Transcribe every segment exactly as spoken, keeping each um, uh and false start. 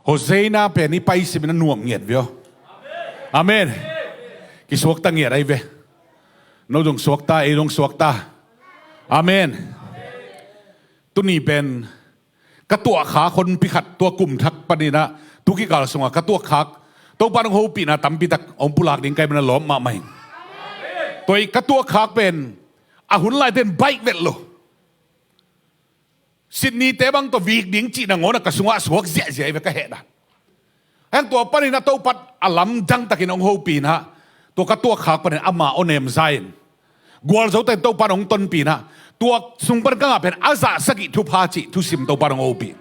Hosanna pen i paisim in a nuam ngiat ve aw. Amen. Kisuakta ngiat ahi ve. No zong suakta, ei zong suakta. Amen. Tuni pen ka tuahkhak honpi khat, tua kum thak panin ah tu kikal sungah ka tuahkhak, Topa in hong hopihna tampi tak hong pulak ding ka hih manin a lawp mahmah ing. Tua hi ka tuahkhak pen a hun laite in baih vet lo. Sydney-te bang tawh vik ding cih nangawn ah ka sungah suak ziahziah hi ve ka heh dan. Heng tua panin ah Topa in a lamdang takin hong hopih in ah, tua ka tuahkhak panin ama aw nem za in, gualzo takin Topa in hong tonpih in ah, tua sung pan ka ngah pen a zah sagih thupha cih thusim Topa in hong hopih.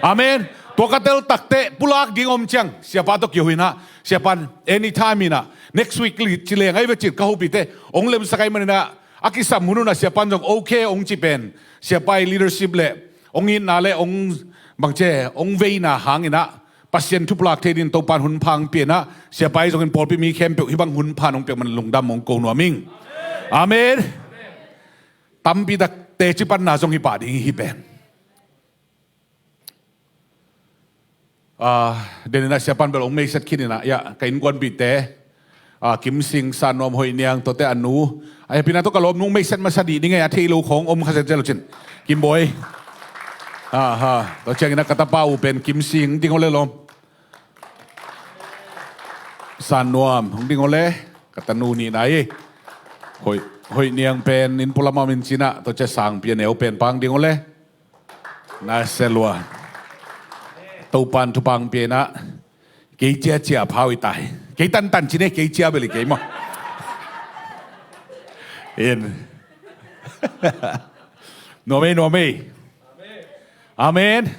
Amen. Tua ka tel takteh pulak ding om ciang siapa tawh kiho in ah, siapa in anytime in ah, next week li ci leng ahi ve cin ka hopihte hong lemsak ahih manin ah, a kisam hun hun ah siapa in zong okay hong ci pen, siapa i leadership le hong itna le hong bangci, hong veina hangin ah Pasian thu pulak thei dingin Topa in hun pha hong pia in ah, siapa i zongin pawlpi mi khempeuh hih bang hun pha in hong piak man lungdam hong ko nuam ing. Amen. Tampi tak teci panna zong hi pah ding hi pen. Ah, den in ah siapa in bel hong meiset khin in ah, ya, ka innkuanpihte, ah, Kim Sing, San Nuam, Hoih Niang, tuate a nu. A hehpihna tawh ka lawmnu hong meiset masa dih ding e, a thei lo khawng om kha zenzen lo cin. Kim Bawi. Ah, ha. Tua ciangin ah ka tapa uh pen Kim Sing, ding aw le lawm. San Nuam, hong ding aw le. Ka tanu nihna hi. Hoih, Hoih Niang pen inn pualam ah om in cin ah, tua ciang sangpi a neu pen pang ding aw le. Na se lua. Topa in thupha hong pia in ah, kei ciacia phau i tai. Kei tantan cin e, kei cia bel hi kei maw. In. Nuam ei, nuam ei. Amen.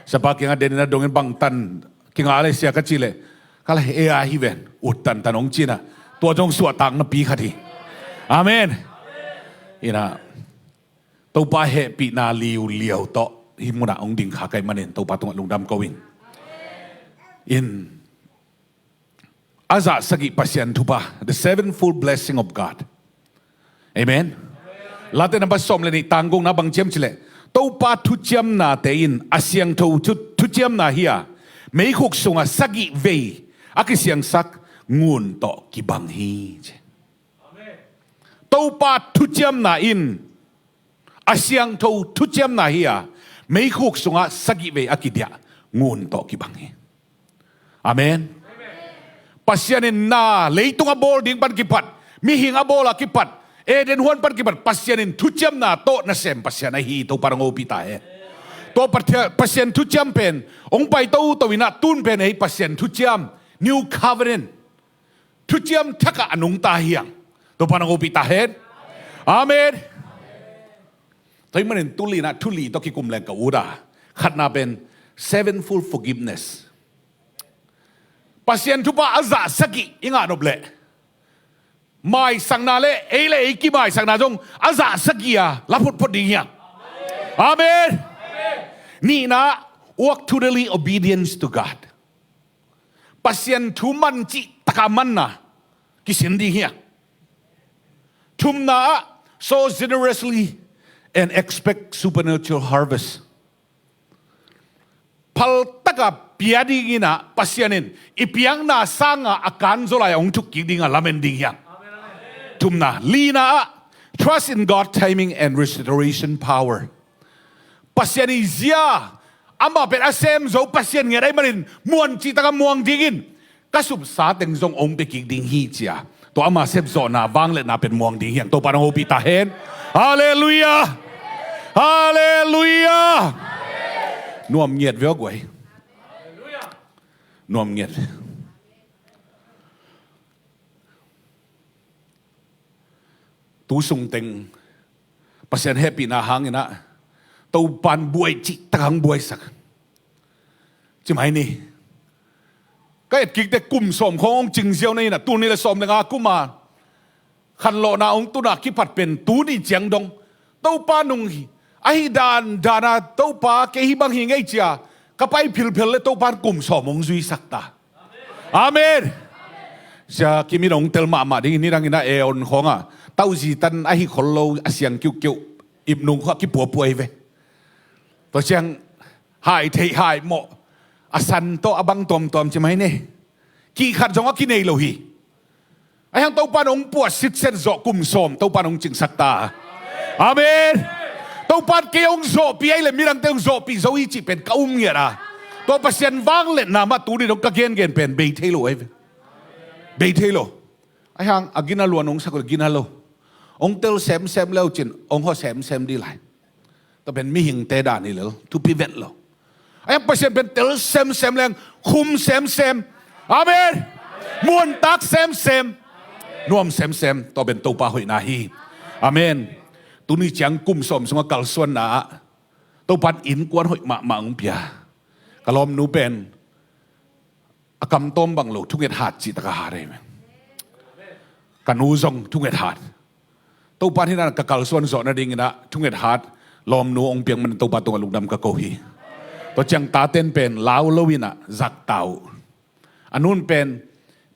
Siapa kiangah den in ah dongin bangtan kingah le sia ka cih leh, ka la he a hi ven, ut tantan hong ci in ah, tua zong suahtakna pi khat hi. Amen. In ah, Topa hehpihna liuliau tawh hih munah hong ding kha ka hih manin Topa tungah lungdam ko ing. In, a zah sagih Pasian thupha, the sevenfold blessing of God. Amen. Late nambat sawm le nih, tang gukna bang ci hiam cih leh, Topa thuciamnate in a siangtho thu, thuciamna hi a, meikhuk sungah sagih vei a kisiangsak ngun tawh kibang hi, ci. Topa thuciamna in a siangtho thuciamna hi a, meikhuk sungah sagih vei a kidiah ngun tawh kibang hi. Amen. Pasian in na, leitung a bawl ding pan kipat, mihing a bawl a kipat, Eden huan pan kipat, Pasian in thuciamna tawh nasem Pasian ahi, Topa in hong hopih ta hen. Tua Pathia-, Pasian thuciam pen hong pai toto in ah, tun pen ei Pasian thuciam, New Covenant, thuciam thak ah a nungta hi hang. Topa in hong hopih ta hen. Amen. Tua hih manin tu li in ah thu li tawh kikum leng ka ut a, khatna pen sevenfold forgiveness. Pasian thupha a zah sagih i ngah nop leh, maisakna le ei le ei kimaisakna zong a zah sagih a la photphot ding hi hang. Amen. Nihna, work through daily obedience to God. Pasian thu man cih tak a manna kisin ding hi hang. Thumna ah, sow generously and expect supernatural harvest. Phal tak a pia ding in ah, Pasian in i piakna sang a a kanzaw lai a hong thuk kik ding a lamen ding hi hang. Thumna. Lina ah, trust in God timing and restoration power. Pasian i zia, amah pen a sem zo Pasian ngiat ahih manin muan cih tak a muang ding in, ka supsa teng zong hong pia kik ding hi, ci a, tua ama sepzawhna, vangliatna pen muang ding hi hang. Topa in hong hopih ta hen. Halleluiah. Halleluiah. Nuam ngiat ve aw guai. Nuam ngiat. Tu sung teng Pasian hehpihna hangin ah Topa in buai cih tak hong buaisak. Ci mai ni. Ka et kik teh kum sawm khawng hong cing ziau na hi in ah, tul nih le sawm le nga kum a khanlawhna hong tun a kipat pen tuni ciang dong Topa nung hi, ahi dan dan a Topa kei hih bang hi ngei ci a ka pai philphel le Topa in kum sawm hong zuisak ta. Amen. Sia Kim in hong tel mahmah ding, nidang in a Aeon khawng ah tauzi tan ahi khol lo a siang kiuhkiuh, ipnung khawng ah kipuapua hi ve. Tua ciang hai theih hai mawh, A san tawh a bang tuamtuam ci mai ni. Kihkhat zong a kinei lo hi. Ahi hang Topa in hong puah sitset zawh kum sawm Topa in hong cingsak ta. Amen. Topa in kei hong zawhpih ahih leh midangte hong zawhpih zo hi cih pen ka um ngiat a. Tua Pasian vangliatna mah tuni dong ka gengen pen bei thei lo ahi ve. Bei thei lo. Ahi hang a gina luan hong sak uh leh gina lo. Hong tel semsem le uh cin hong hawh semsem dih lai. Tua pen mihingte dan hi lel, thupi vet lo. Ahi hang Pasian pen tel semsem leng, khum semsem. Amen. Muantak semsem. Nuam semsem. Tua pen Topa hoihna hi. Amen. Tuni ciang kum sawm sungah kalsuanna ah Topa in innkuan hoih mahmah hong pia. Ka lawmnu pen a kam tawm bang lo, thunget hat cih tak a hat ahi ve. Ka nu zong thunget hat. Topa in hih na ka kalsuan zawh nadingin ah thunget hat lawmnu hong piak man Topa tungah lungdam ka ko hi. Tua ciang taten pen lau lo in ah zak ta uh. A nun pen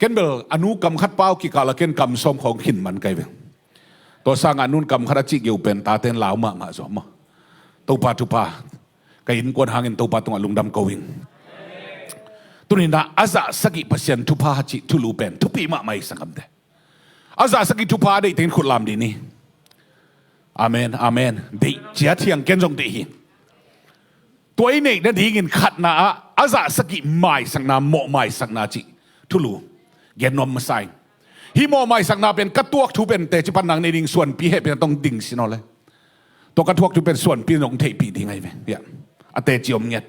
ken bel a nu kam khat pau kikal a ken kam sawm khawng khin man ka hi ve. Tua sangah a nun kam khat a cih geu pen taten lau mahmah zaw maw. Topa thupha. Ka innkuan hangin Topa tungah lungdam ko ing. Tuni-in ah a zah sagih Pasian thupha cih thulu pen thupi mahmah hi sanggamte. A zah sagih thupha a deih tengin khut lam dih ni. Amen, amen. Deih ciat hiang, ken zong deih hi. Tua i neih nadingin khatna ah a zah sagih maisakna, mawh maisakna cih thulu gen nuam masa ing. Hih mawh maisakna pen ka tuak thu pen teci panna nei ding suanpi hehpihna tawh ding sin aw le. Tua ka tuak thu pen suanpi in hong theihpih ding ahi ve. Hiah a teci om ngiat.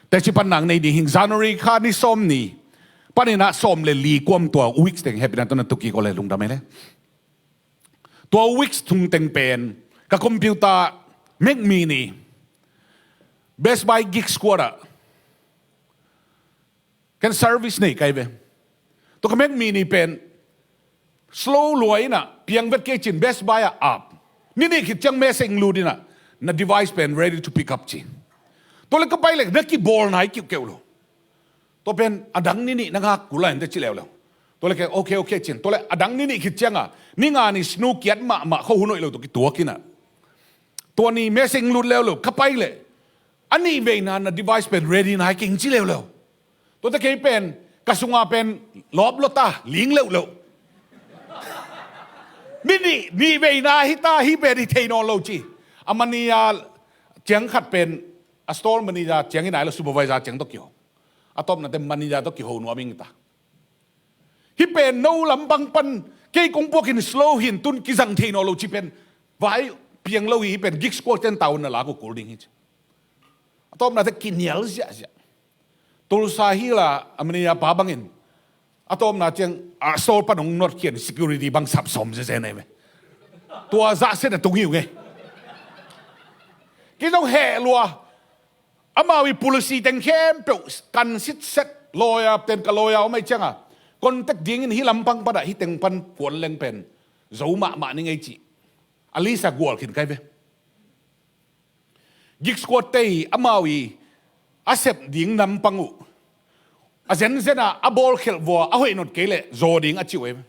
Teci panna nei ding hing, January kha ni sawm ni panin ah sawm le li kuam tua weeks teng hehpihna tawh na tuk kik aw le, lungdam hi le. Tua weeks thung teng pen ka computer Mac Mini Best Buy Geek Squad ah ken service nei ka hi ve. Tua ka Mac Mini pen slow lua in ah piang vet kei cin Best Buy ah ap. Ni nih khit ciang message lut in ah na device pen ready to pick up ci. Tua le ka pai le na kibawl nai kiuhkeuh lo. Tua pen a dang ni nih na ngak kul lai in te ci leuleu. Tua le kei okay okay cin. Tua le a dang ni nih khit ciang a ni nga ni snu kiat mahmah kho hun hoih lo tua kituak in ah. Tua ni message lut leuleu ka pai le a nih veina na device pen ready nai keng ci leuleu. Tua te kei pen ka sunga pen lawp lo ta, ling leuleu. Ni nih, nih veina hi ta, hih pen hi thei nawn lo ci. A manager ciang khat pen a store manager ciang hi nai lo, supervisor ciang tawh kiho. A tawpna te manager tawh kiho nuam ing ta. Hih pen no lampang pan kei kong puak in slow hi in tun kizang thei nawn lo ci pen vai piang lo hi, hih pen Geek Squad ten tawn na lak uh kul ding hi ci. A tawpna te kinial ziahziah. Tulsa hi la a manager pa bangin a tawpna ciang a store pan hong nawt khian security bang sap sawm zeze nei ve. Tua zah set a tung hi uh nge. Kei zong heh lua. Amau i policy teng khempeuh kan sitset, lawyer ten ka lawyer om ahi cianga contact dingin hih lampang pana hih teng pan kuan leng pen zo mahmah ning ei cih a list a gual khin kai ve. Geek Squad te i amau i a sep ding lampang uh a zenzen a a bawlkhelh vua a hoih not kei leh zaw ding a ci uh ei ve.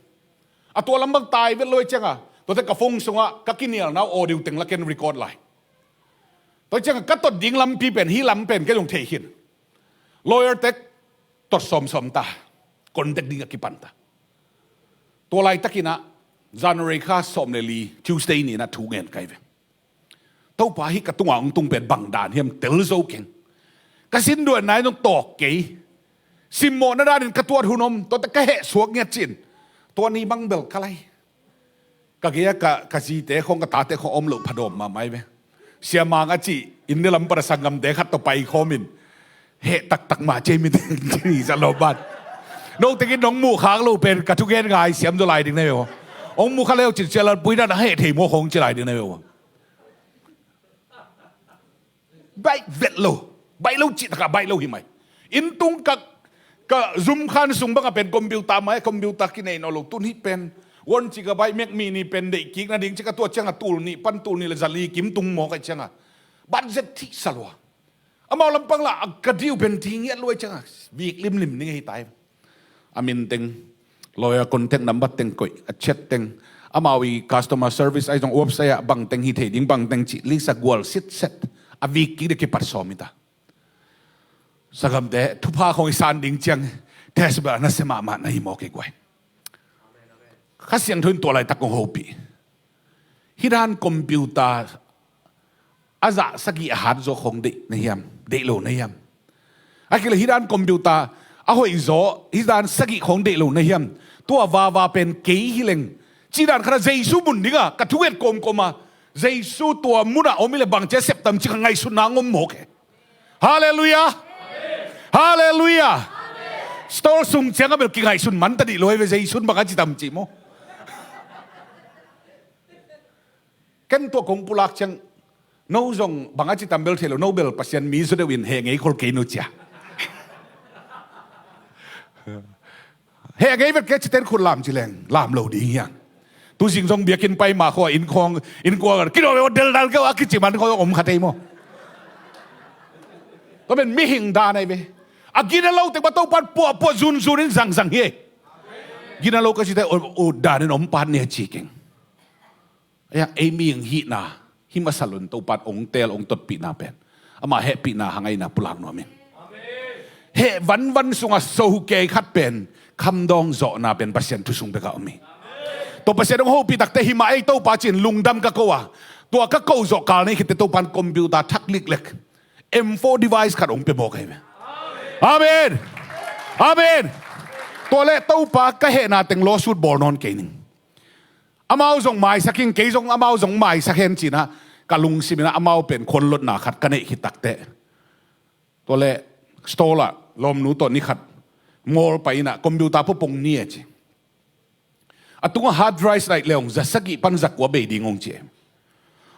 A tua lampang tai vet lo ei cianga tuate ka phone sungah ka kinialna uh audio teng la ken record lai. Tua ciangah ka tot ding lampi pen hih lam pen ka zong thei khin. Lawyer tek tot sawmsawm ta. Contact ding a kipan ta. Tua laitakinah January kha sawm le li Tuesday ninah thu ngen kai ve. Topa hih ka tunga hong tung pen bang dan hiam tel zo keng. Ka sinduan nai zong tawk kei. Simmawhna danin ka tuat hun om, tuate ka heh suak ngiat cin. Tua ni bang bel ka lai. Ka gei-a ka, ka zite khong, ka tate khong om loh phadawm mahmah hi ve. Siamang a cih India lam pana sanggamte khat tawh pai khawmin heh taktak mah cei mi teng ci ni sa lawm ban. Note in nong muh khak lo pen ka thugen ngai siam zaw lai ding na ve uh. Hong muh kha leu cin sia Lalpui na na heh thei maw khong ci lai ding na ve uh. Baih vet lo. Baih lo cih takah baih lo hi mai. Inntung ka, ka zum khan sung bangah pen computer mai, computer kinei nawn lo tun hih pen. Won cih ka baih Mac Mini pen deih kik nading cih ka tuah ciangah tul nih pan tul nih le zali kim tung maw kai ciangah. Budget thih sa lua. Amau lampang lah a ka diu pen thi ngiat lua ciangah. Vik limlim ning ahi tai. A min teng, lawyer contact number teng koih, a chat teng, amau i customer service ahi zong website ah bang teng hi thei ding, bang teng cih list a gual sitset, a vik kik ding kipat sawm hi ta. Sagamte thupha khong i san ding ciang test bel a nasia mahmah na hi maw kei guai. Kha Siangtho in tua laitak kong hopih. Hih dan computer a zah sagih a hat zaw khong deih na hiam, deih lo na hiam? A kile hih dan computer a hoih zaw hih dan sagih khong deih lo na hiam? Tua vava pen kei hi leng cih dan khat a Jesu mun dinga ka thunget kawmkawm a, Jesu tua munah om hi le bang cia septam cih kha ngaihsutna ngom mawk e. Halleluiah. Halleluiah. Store sung ciang a bel kingaihsun man ta dih lo hi ve, Jesu in bang a ci tam cih maw? Ken tua kong pulak ciang no zong bang a ci tam bel thei lo, no bel Pasian mi zaw deuh in heh ngei khol kei no cia. Heh ngei vet kei citen khut lam ci leng lam lo ding hiang. Tu zing zong biakinn pai ma khua inn khong inn kua kido ve, deldal keu a kici man khong om kha tei maw? Tua pen mihing dan ai ve. A gina lo tek ba Topan puahpuah zunzun in zangzang hi. Gina lo ka cite ut dan in om pan ni a ci keng. Ei mihing hihna hi masa lo in Topan ong teel ong totpihna pen ama hehpihna hangaina pulak nuam in. Heh vanvan sungah so kei khat pen khamdawng zawhna pen Pasian thu sung bekah om hi. Tua Pasian ong hopih takte hi mah ei Topa cin lungdam ka ko a, tua ka ko zawh kal nei khitte Topan computer thak liklek M four device khat ong pia mawk ahi ve. Amen. Amen. Tua le Topa ka hehna teng lawsuit bawl nawn kei ning. Amau zong maisak ing, kei zong amau zong maisak hen cinah ka lungsim inah amau pen khuanlotna khat ka neih khit takte. Tua le store ah lawmnu tawh ni khat mall pai inah computer pupung ni e ci. A tungah hard drive laih le hong za sagih pan za kua bei ding hong ci e.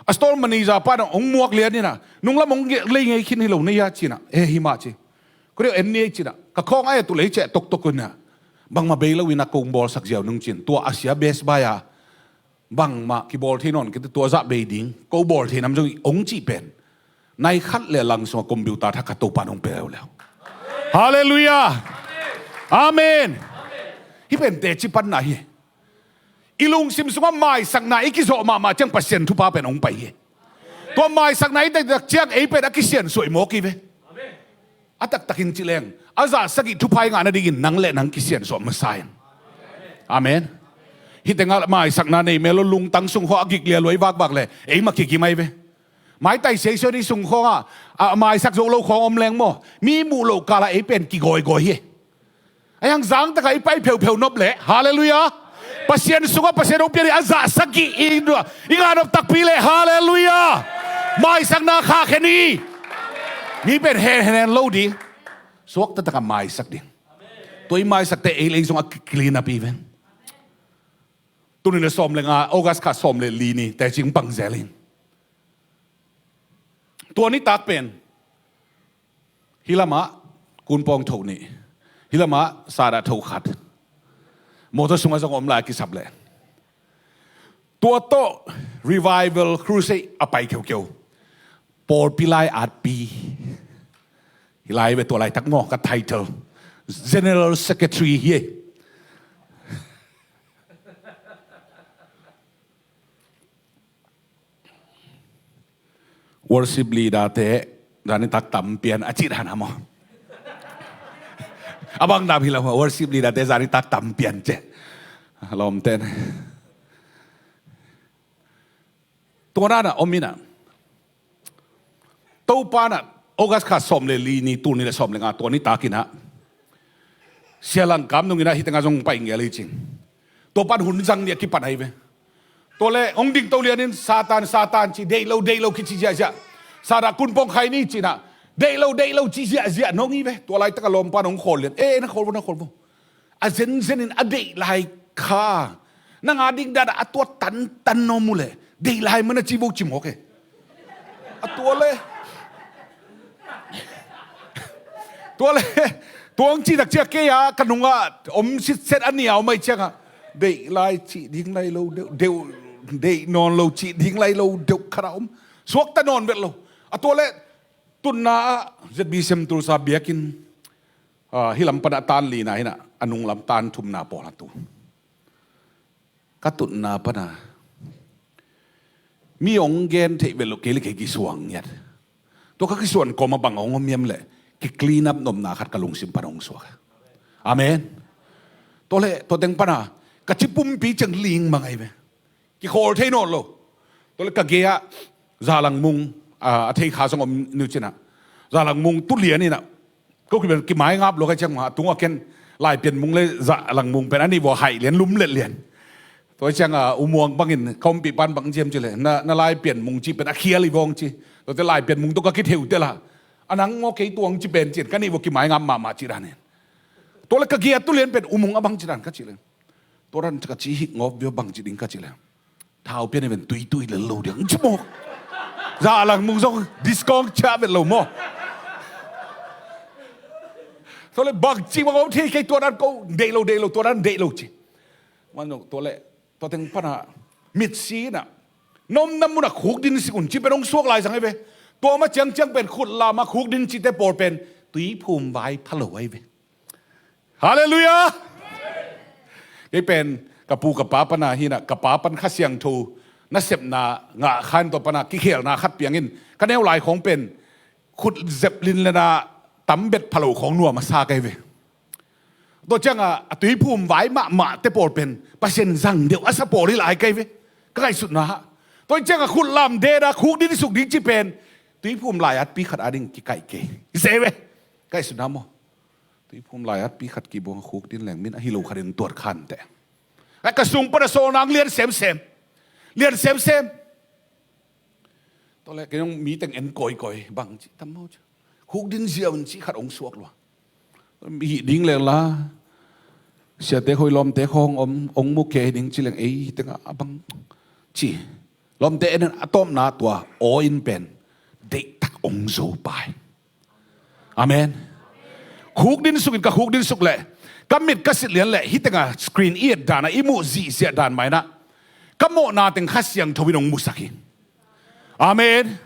A store manager pan hong muak lian inah nunglam hong lei ngei khin hi lo nei a cinah e hi mah ci. Ko deuh en ni ei cinah ka khawng a et uh lei ceh toktok unah bangmah bei lo inah kong bawlsak ziau nung cin tua a sia Best Buy a bangmah kibawl thei nawn kite tua zah bei ding ko bawl thei nam zong ong cih pen nai khat le lang sungah computer thak khat Topan hong pe leuleu. Halleluiah. Amen. Hih pen teci panna hi. I lungsim sungah maisakna i kizawh mahmah ciang Pasian thupha pen hong pai hi. Tua maisakna i taktak ciang ei pen a kisiansuah i mawk hi ve. A taktakin ci leng a zah sagih thupha i ngah nadingin nang le nang kisiansuah masa in. Amen. Hih tengah maisakna nei mel lo lungtang sung khawng a gik lialua i vakvak le ei mah kigim ahi ve. Maitai seisoi ni sung khawngah a maisak zo lo khawng om leng maw mi muh loh kalah ei pen kigawigawi hi. A hiang zang takah i pai pheupheu nop leh halleluiah. Pasian sungah Pasian hong pian hi a zah sagih i ngah nop takpi leh halleluiah. Maisakna khahkhen hi. Mi pen henhen lo ding. Suakta takah maisak ding. Tua i maisakte ei lei zong a kiklinap hi ven. Tuni le sawm le nga August kha sawm le li ni tecing pangzel in. Tua nitak pen hih lamah kunpawng tho nih, hih lamah sadah tho khat. Mawtaw sungah zong om lai a kisap leh tua tawh revival crusade a pai keukeu. Pawlpi lai atpi hi lai ve tua laitak maw ka title General Secretary hi. Worship leader te zanitak tampian a cih dan a maw? A bang dam hi lo maw worship leader te zanitak tampian ce. Lawmten tua dan a om inah Topa nah August kha sawm le li ni tul ni le sawm le nga tua ni takinah Sia Langkam nung inah hih tengah zong pai ngel hi cing. Tua pan hun zang ni a kipan ahi ve. Tua le hong dingto lianin Satan Satan ci deih lo deih lo kici ziahziah. Satan kunpawng khai ni cinah deih lo deih lo ci ziahziah nong hi ve. Tua laitak a lawmpan hong khawl lian e na khawl vo na khawl vo. A zenzen in a deih lai kha nang a ding dan a tua tantan no mu le deih lai mana ci vo ci mawk e. A tua le tua le tuang ci tak ciak kei a ka nungah om sitset a nia om ai ciangah deih lai cih ding lai lo deuh deuh deih nawn lo cih ding lai lo deuh kharah om suakta nawn vet lo. A tua le tunna ah Z B C M Tulsa biakinn hih lam panah tan lina hinah a nunglam tan thumna pawl a tu ka tutna pana mi hong gen theih velh loh kei le kei kisuang ngiat. Tua ka kisuan kawma bang a hong om hiam leh ki clean up nopna khat ka lungsim pan hong suak. Amen. Tua le tua teng pana ka ci pumpi ciang ling mang ahi ve. Kikhawl thei nawn lo. Tua le ka gei ah Zalang Mung, a, a thei kha zong om niu cinah, Zalang Mung tu lian inah, ko ki ben ki mai ngap lo ka ciang ma a tung a ken Laipian Mung le Zalang Mung pen a nih vua haih lian, lum let lian. Tua ciang a U Muang bangin ka ompih pan bang ciam ci le, na, na Laipian Mung ci pen a khial i vong ci. Tua te Laipian Mung tua ka kitheu te la, a nang maw kei tuang ci pen cin ka nih vua ki mai ngap mahmah ci danin. Tua le ka gei ah tu lian pen U Mung a bang ci dan ka ci le, tua dan ka ci hik ngawp via bang ci ding ka ci le, thau pian i ven tui tui le lo diang ci maw. Zalang Mung zong discount cia vet lo maw. Tua le bang ci bang om thei kei tua dan ko deih lo, deih lo, tua dan deih lo ci. Man zong tua le tua teng pana mitsi na nomna muna khuk din sik un ci pen hong suak lai zang i ve. Tua ma ciangciang pen khut lama khuk din cite pawl pen tui phum vai pha lo ai ve. Halleluiah. Kei pen ka pu ka pa pana hinah ka pa pan Kha Siangtho nasepna ngah khan tua pana kikhelna khat piangin ka neu lai khawng pen khut zeplin lena tambet phalo khawng nuam a sa kei ve. Tua cianga a tuiphum vai mahmah te pawl pen Pasian zang deuh a sa pawl hi lai kei ve. Ka ngaihsutna ha tua cianga khut lam deda khuk din suk ding ci pen tuiphum lai atpi khat a ding kikaih kei i se ve. Ka ngaihsutna maw? Tuiphum lai atpi khat kibawng khuk din leng min a hi lo khatin tuat khan te. Ai ka sung pana sawnang lian semsem. Lian semsem. Tua le kei nong mi teng en kawikawi bang ci tam maw ci. Khuk din ziau in ci khat ong suak lua. Hih ding leng la siate khoi lawmte khawng om ong mu kei ding ci leng ei tenga a bang ci. Lawmte en a tawpna tua aw in pen deihtak ong zo pai. Amen. Khuk din sukin ka khuk din suk leh ka mit ka sit lian leh hih tenga screen i et dana i muh zihziah dan mainah ka mawhna teng Kha Siangtho in hong musak hi. Amen.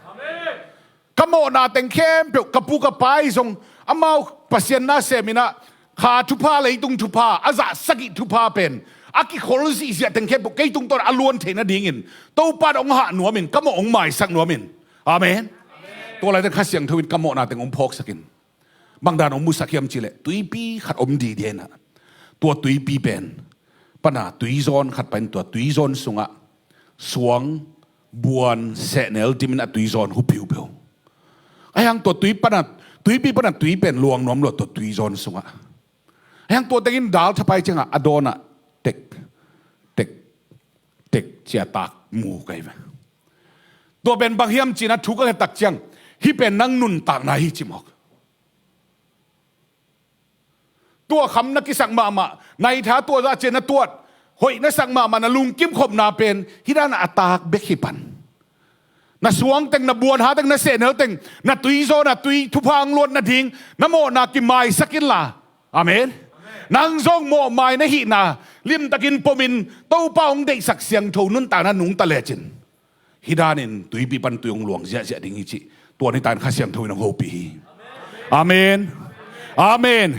Ka mawhna teng khempeuh ka pu ka pa i zong amau Pasian na seminah kha thupha leitung thupha a zah sagih thupha pen a kikhol zihziah teng khempeuh kei tungtawn a luan theih nadingin Topa in hong hah nuamin ka mawh hong maisak nuamin. Amen. Tua laite Kha Siangtho in ka mawhna teng hong phawksakin bangdan hong musak hiam cileh tuipi khat om didianah tua tuipi pen pana tuizawn khat pain tua tuizawn sungah suang buan sehnel dimin a tuizawn hupiupeu. Ahiang tua tui pana tuipi pana tui pen luang nuam lua tua tuizawn sungah. Ahiang tua tengin dal thapai ciangah a dawnah tek tek tek ciatak mu kai ve. Tua pen bang hiam cina thu ka khetak ciang hih pen nang nuntakna hi cimawk. Tua kham na kisak mahmah na itha tua zah cian na tuat hoih na sak mahmah na lungkim khopna pen hih dan a tak bek hi pan. Na suangteng na buanhateng na sehnelteng na tuizaw na tui thupha ang luat nading na mawhna kimaisak inla. Amen. Nang zong mawhmai na hihna limtakin pomin Topa hong deihsak siangtho nuntakna nungta lecin hih danin tuipi pan tui hong luang ziahziah ding hi cih tua nitan Kha Siangtho in hong hopih hi. Amen. Amen.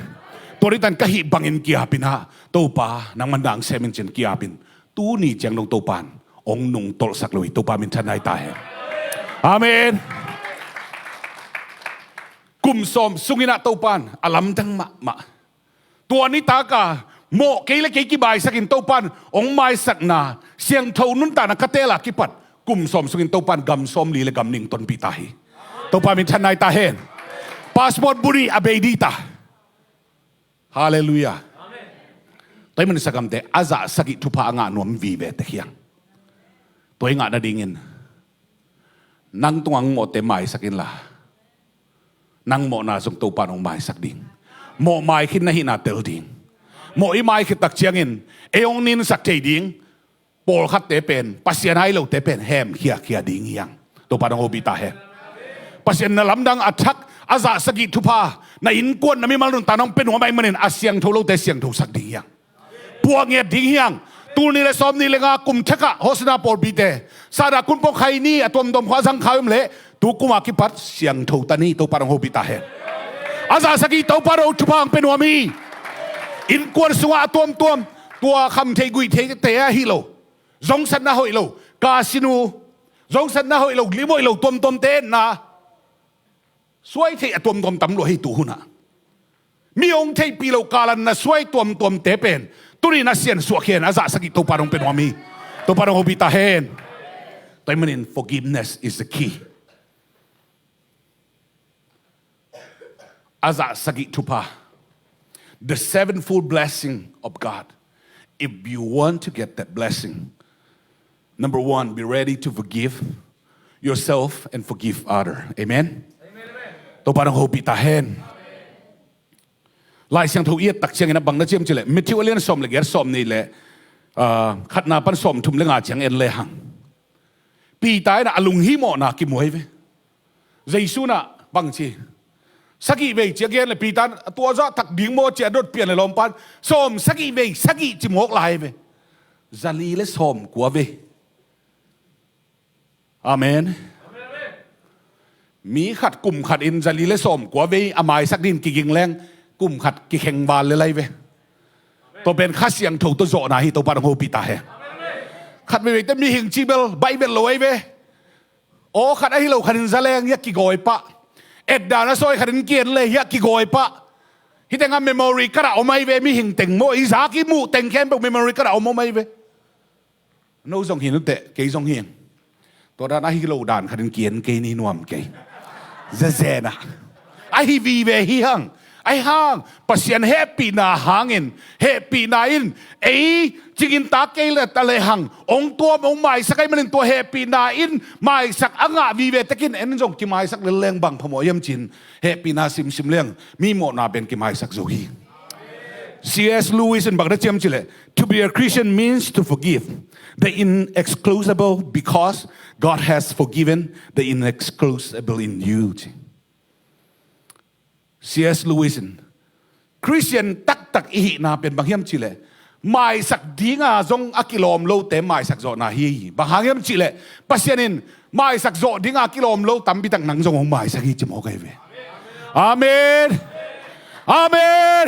Tua nitan ka hih bangin kiapin ah Topa nangman dang semin cin kiapin tuni ciang dong Topan hong nungtolhsak lo hi. Topa minthanna hi ta hen. Amen. Kum sawm sungin ah Topan a lamdang mahmah tua nitaka mawh kei le kei kibaisakin Topan hong maisakna siangtho nuntakna ka tela kipat kum sawm sungin Topan gam sawmli le gam ning tonpih ta hi. Topa minthanna hi ta hen. Passport buni a bei dita. Halleluiah. Tua i mansakamte a zah sagih thupha a ngah nuam vive tekhiang tua i ngah nadingin nang tungah ang mawhte maisak inla nang mawhna zong Topa nong maisak ding. Mawh mai khin na hihna tel ding. Mawh i mai khit tak ciangin ei hong ninsak thei ding. Pawlkhatte pen Pasian hai lote pen hem khiakhia ding hiang. Topa nong hopih ta hen. Pasian na lamdang a thak a zah sagih thupha na innkuan na mimal nuntak nong pe nuam ahih manin a siangtho lote siangthosak ding hiang. Puah ngiat ding hiang. Tul nih le sawm nih le nga kum thakah hosana pawlpite sada kunpong khai ni a tuamtuam khua zang khai om leh tu kuma kipat siangtho ta ni. Topa nong hopih ta hen. A zah sagih Topa nong thupha ang pe nuam hi. Innkuan sungah a tuamtuam tua kham thei guih thei te ahi lo. Zongsatna hoih lo kasinu zongsatna hoih lo lim hoih lo tuamtuamte enna Suai theih a tuamtuam tam lua hi tu hunah. Mi hong theihpih lo kalan na suai tuamtuamte pen tuni na siansuah khen a zah sagih Topa dong pe nuam hi. Topa dong hopih ta hen. Tua ahih manin forgiveness is the key. A zah sagih thupha, the sevenfold blessing of God. If you want to get that blessing, number one, be ready to forgive yourself and forgive other. Amen. Topa dong hopih ta hen. Lai Siangtho i et tak ciangin a bang na ciam cileh Matthew a lian sawm le giat, sawm nih le, ah, khatna pan sawm thum le nga ciang en lehang Peter in a lunghimawhna kimuai ve. Jesu in a bang ci, sagih vei ci a gen le Peter in a tua zah thak ding maw ci a dot pian le lawmpan sawm sagih vei sagih ci mawk lai ve. Zali le sawm kua ve. Amen. Mi khat kum khat in zali le sawm kua vei a maisak din kiging leng kum khat kikheng val le lai ve. Tua pen Kha Siangtho tawh zawhna hi. Topa dong hopih ta hen. Khat veivei te mihing cih bel baih vet lo ai ve. Aw khat ahi lo khat in za leng hiah kigawi pah. Etdan a sawi khat in kian le hiah kigawi pah. Hih tengah memory card ah om ai ve, mihing teng maw i zak i muh teng khempeuh memory card ah om om ai ve. No zong hi nuteh, kei zong hi. Tua dan ahi lo dan khat in kian kei ni nuam kei. Zezenah ahi vive hi hang. Ahi hang Pasian hehpihna hangin, hehpihna in ei cingin tak kei le ta le hang ong tuam ong maisak ahi manin tua hehpihna in maisak a ngah vive tekin en zong kimaisak lel leng bang phamawh hiam cin hehpihna simsim leng mi mawhna pen kimaisak zo hi. C S Lewis in bang na ciam cileh, to be a Christian means to forgive the inexcusable because God has forgiven the inexcusable in you. C S Lewis in Christian taktak i hihna pen bang hiam cileh maisak dinga zong a kilawm lote maisak zawhna hi. Bang hang hiam cileh Pasian in maisak zawh dinga kilawm lo tampi tak nang zong hong maisak hi ci mawk ai ve. Amen. Amen.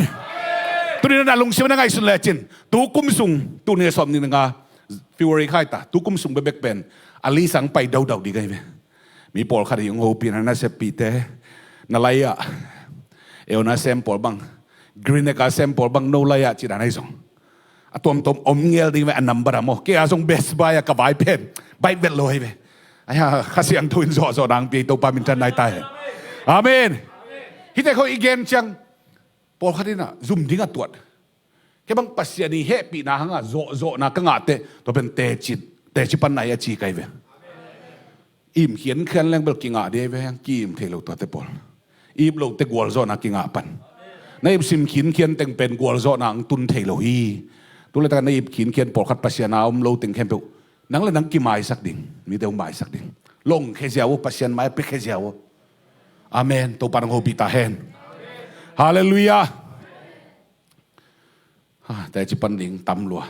Tuni na lungsim na ngaihsun lecin tu kum sung, tuni a sawm nih na nga February khai ta, tu kum sung bekbek pen a lisang pai daudau ding ai ve. Mi pawlkhat hi hong hopih na, na seppihte na lai-ah, eu na sem pawl bang, Green Acre sem pawl bang no lai-ah ci dan ahi zong a tuamtuam om ngel ding ve a number ah maw. Kei a zong Best Buy ah ka vai pen baih vet lo ahi ve. Ahi a Kha Siangtho in zawhzawh nang pia hi. Topa minthan nai ta hen. Amen. Hihte khawng i gen ciang pawlkhat in a zum ding a tuat. Kei bang Pasian i hehpihna hanga zawhzawhna ka ngah teh tua pen teci, teci pan nai a ci kai ve. Im khiankhian leng bel kingah dih ve, kiim thei lo tuate pawl. Ip lote gualzawhna kingah pan. Na ip sim khinkhian teng pen gualzawhna ang tun thei lo hi. Tuletak na ip khinkhian pawlkhat Pasian a om lo teng khempeuh nang le nang kimaisak ding, mite hong maisak ding. Long khe ziau uh, Pasian mai a pia khe ziau uh. Amen. Topa nang hopih ta hen. Halleluiah. Ha, teci pan ding tam lua.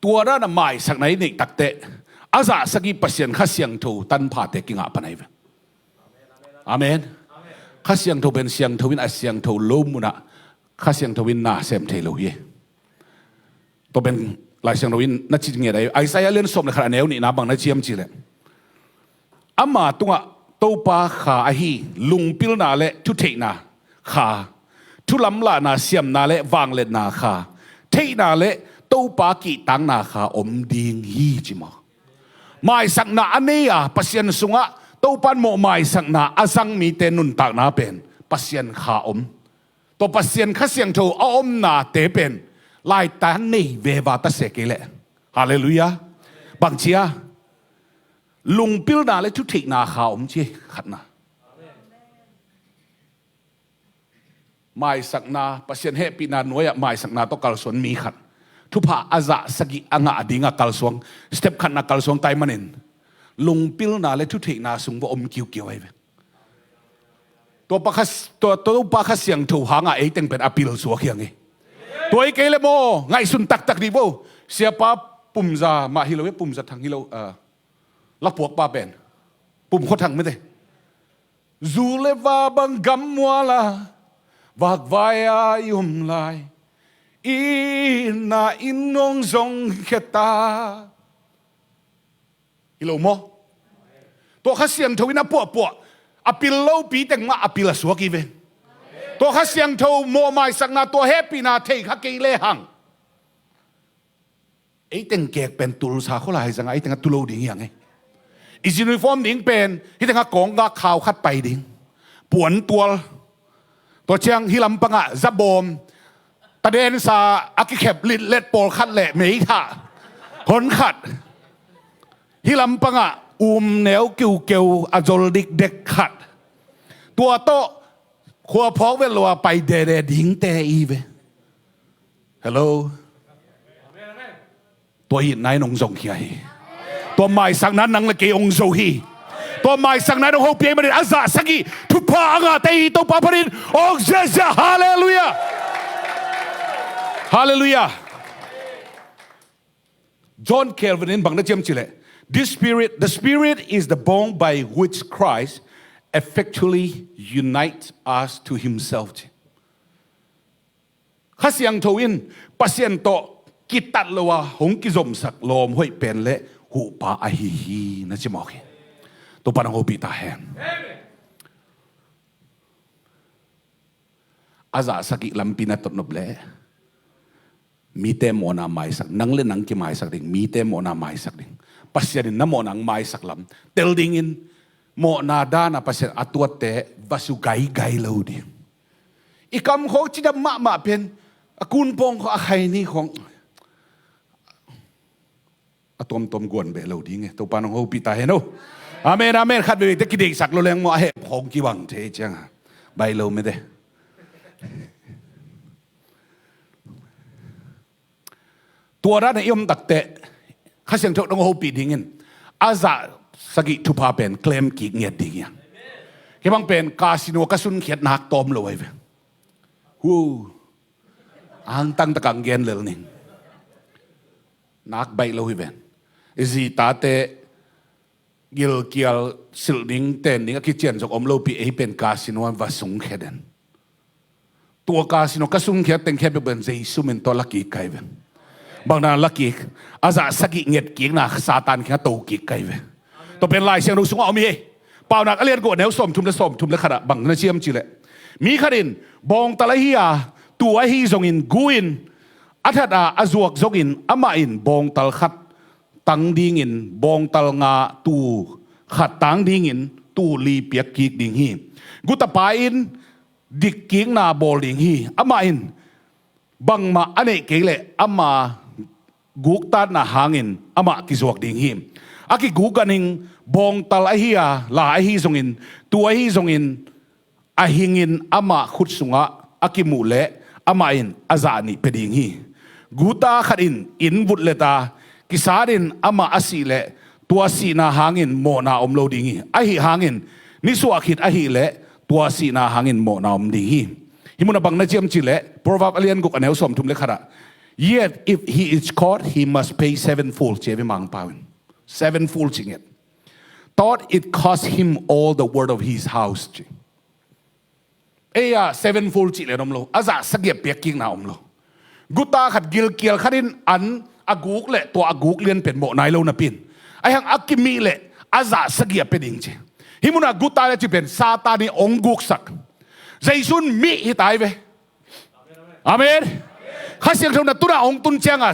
Tua dan a maisakna i neih takteh a zah sagih Pasian Kha Siangtho tanphate kingah pan ahi ve. Amen. Kha Siangtho pen siangtho in a siangtho lo munah Kha Siangtho in na sem thei lo hi. Tua pen Lai Siangtho in na ci ngiat ahi. Isaiah lian sawm le khat a neu nihna bang na ciam cileh, ama tungah Topa kha ahi lungpilna le thutheihna kha, thulamlahna siamna le vangliatna kha, theihna le Topa kihtakna kha om ding hi ci maw. Maisakna a nei a Pasian sungah Topa in mawh maisakna a zang mite nuntakna pen Pasian kha om. Tua Pasian Kha Siangtho a omnate pen laitan nei veva ta se kei leh. Halleluiah. Bang cia lungpilna le thutheihna kha om ci khatna. Maisakna, Pasian hehpihna nuai-ah maisakna tawh kalsuan mi khat thupha a zah sagih a ngah dinga kalsuan, step khatna kalsuan tai manin lungpilna le thutheihna sung va om kiukiu ahi ve. Tua pa kha, tua, tua pa Kha Siangtho hanga ei teng pen a pil suak hiang hi. Tua i kei le maw ngaihsun taktak dih vo. Siapa Pumza mah hi lo e, Pumza Thang hi lo, ah, Lapuak pa pen Pum Khua Thang mite. Zu le va bang gammuala vakvai a i om lai, i na in nong zong kheta. Hi lo maw? Tua Kha Siangtho in a puahpuah, a pil lopi teng mah a pil a suak hi ve. Tua Kha Siangtho mawhmaisakna, tua hehpihna thei kha kei lehang, ei teng kek pen Tulsa khua lai zanga ei teng a tu lo ding hi hang e. I uniform ding pen hi teng a kawng gak khau khat pai ding. Puantual. Tua ciang hi lampangah zabawm, tadensa a kikhep litlet pawlkhat le meithah hon khat. Hi lampangah um neu kiukeu a zol dikdek khat. Tua tawh khua phawk vet lo a pai dede dingte i ve. Hello. Tua itna in hong zongkhia hi. Tua maisakna nang le kei hong zo hi. Tua maisakna in hong hopih ahih manin a zah sagih thupha a ngahte hi. Topa phanin hong ziahziah. Halleluiah. Halleluiah. John Calvin in bang na ciam cileh, "This spirit, the spirit is the bond by which Christ effectually unites us to himself." Kha Siangtho in Pasian tawh kitat lo a hong kizomsak lawm hoih pen le huhpa ahi hi, na ci mawk hi. Topa nang hopih ta hen. A zah sagih lampi na totnop le mite mawhna maisak, nang le nang kimaisak ding, mite mawhna maisak ding. Pasian in na mawhna hong maisak lam tel dingin mawhna dana Pasian a tuatte va su gaigai lo ding. I kam khawng cidam mahmah pen a kunpawng khawng a khaini khawng a tuamtuam guan beh lo ding e. Topa nong hopih ta hen o. Amen, amen. Khat veve te kideihsak lo leng maw a heh khawng kibang thei cianga bai lo mete. Tua dan a i om takteh Kha Siangtho nong hopih dingin a zah sagih thupha pen claim kik ngiat ding hi hang. Kei bang pen casino ka sunkhiat nak tawm lo ahi ve. Hu. Angtang takang gen lel ning. Nak baih lo hi ven. I zi tate gilkial silh ding ten ding a kician zong om lopi ei pen casino va sungkhia den. Tua casino ka sungkhia tengkhia peuh pen Jesu min tawh lakik kai ven. Bangna lakik a zah sagih ngetkikna Satan khinga tokik kai ve. Tua pen Lai Siangtho sungah om hi. Paunak a lian guk a neu sawmthum le sawmthum le khatah bang na ciam cileh, mi khat in bawngtal ahi a, tuu ahi zongin gu in a that a, a zuak zongin amah in bawngtal khat tang dingin bawngtal nga, tuu khat tang dingin tuu li piak kik ding hi. Gutapa in dikkikna bawl ding hi. Amah in bangmah a neih kei leh ama guktatna hangin amah kizuak ding hi. A kiguk ganhing bawngtal ahi a, la ahi zongin, tuu ahi zongin, a hingin amah khut sungah a kimuh leh amah in a zah nih pia ding hi. Guta khat in inn vut leta kisatin amah a sih leh tua sihna hangin mawhna om lo ding hi. Ahi hangin nisuah khit ahih leh tua sihna hangin mawhna om ding hi. Hih munah bang na ciam cileh, Proverb a lian guk a neu sawmthum le khatah, "Yet if he is caught, he must pay sevenfold," ci a ve Mangpau in. Sevenfold ci nget. "Thought it cost him all the worth of his house," ci. Ei-a sevenfold cih lian om lo, a zah sagih a piakkikna om lo. Guta khat gilkial khat in an a guk leh tua a guk lian pen mawh nai lo napi in, ahi hang a kimih leh a zah sagih a pia ding ci. Hih munah guta le cih pen Satan in hong guksak. Jesu in mih hi tai ve. Amen. Kha Siangtho na tunah hong tun cianga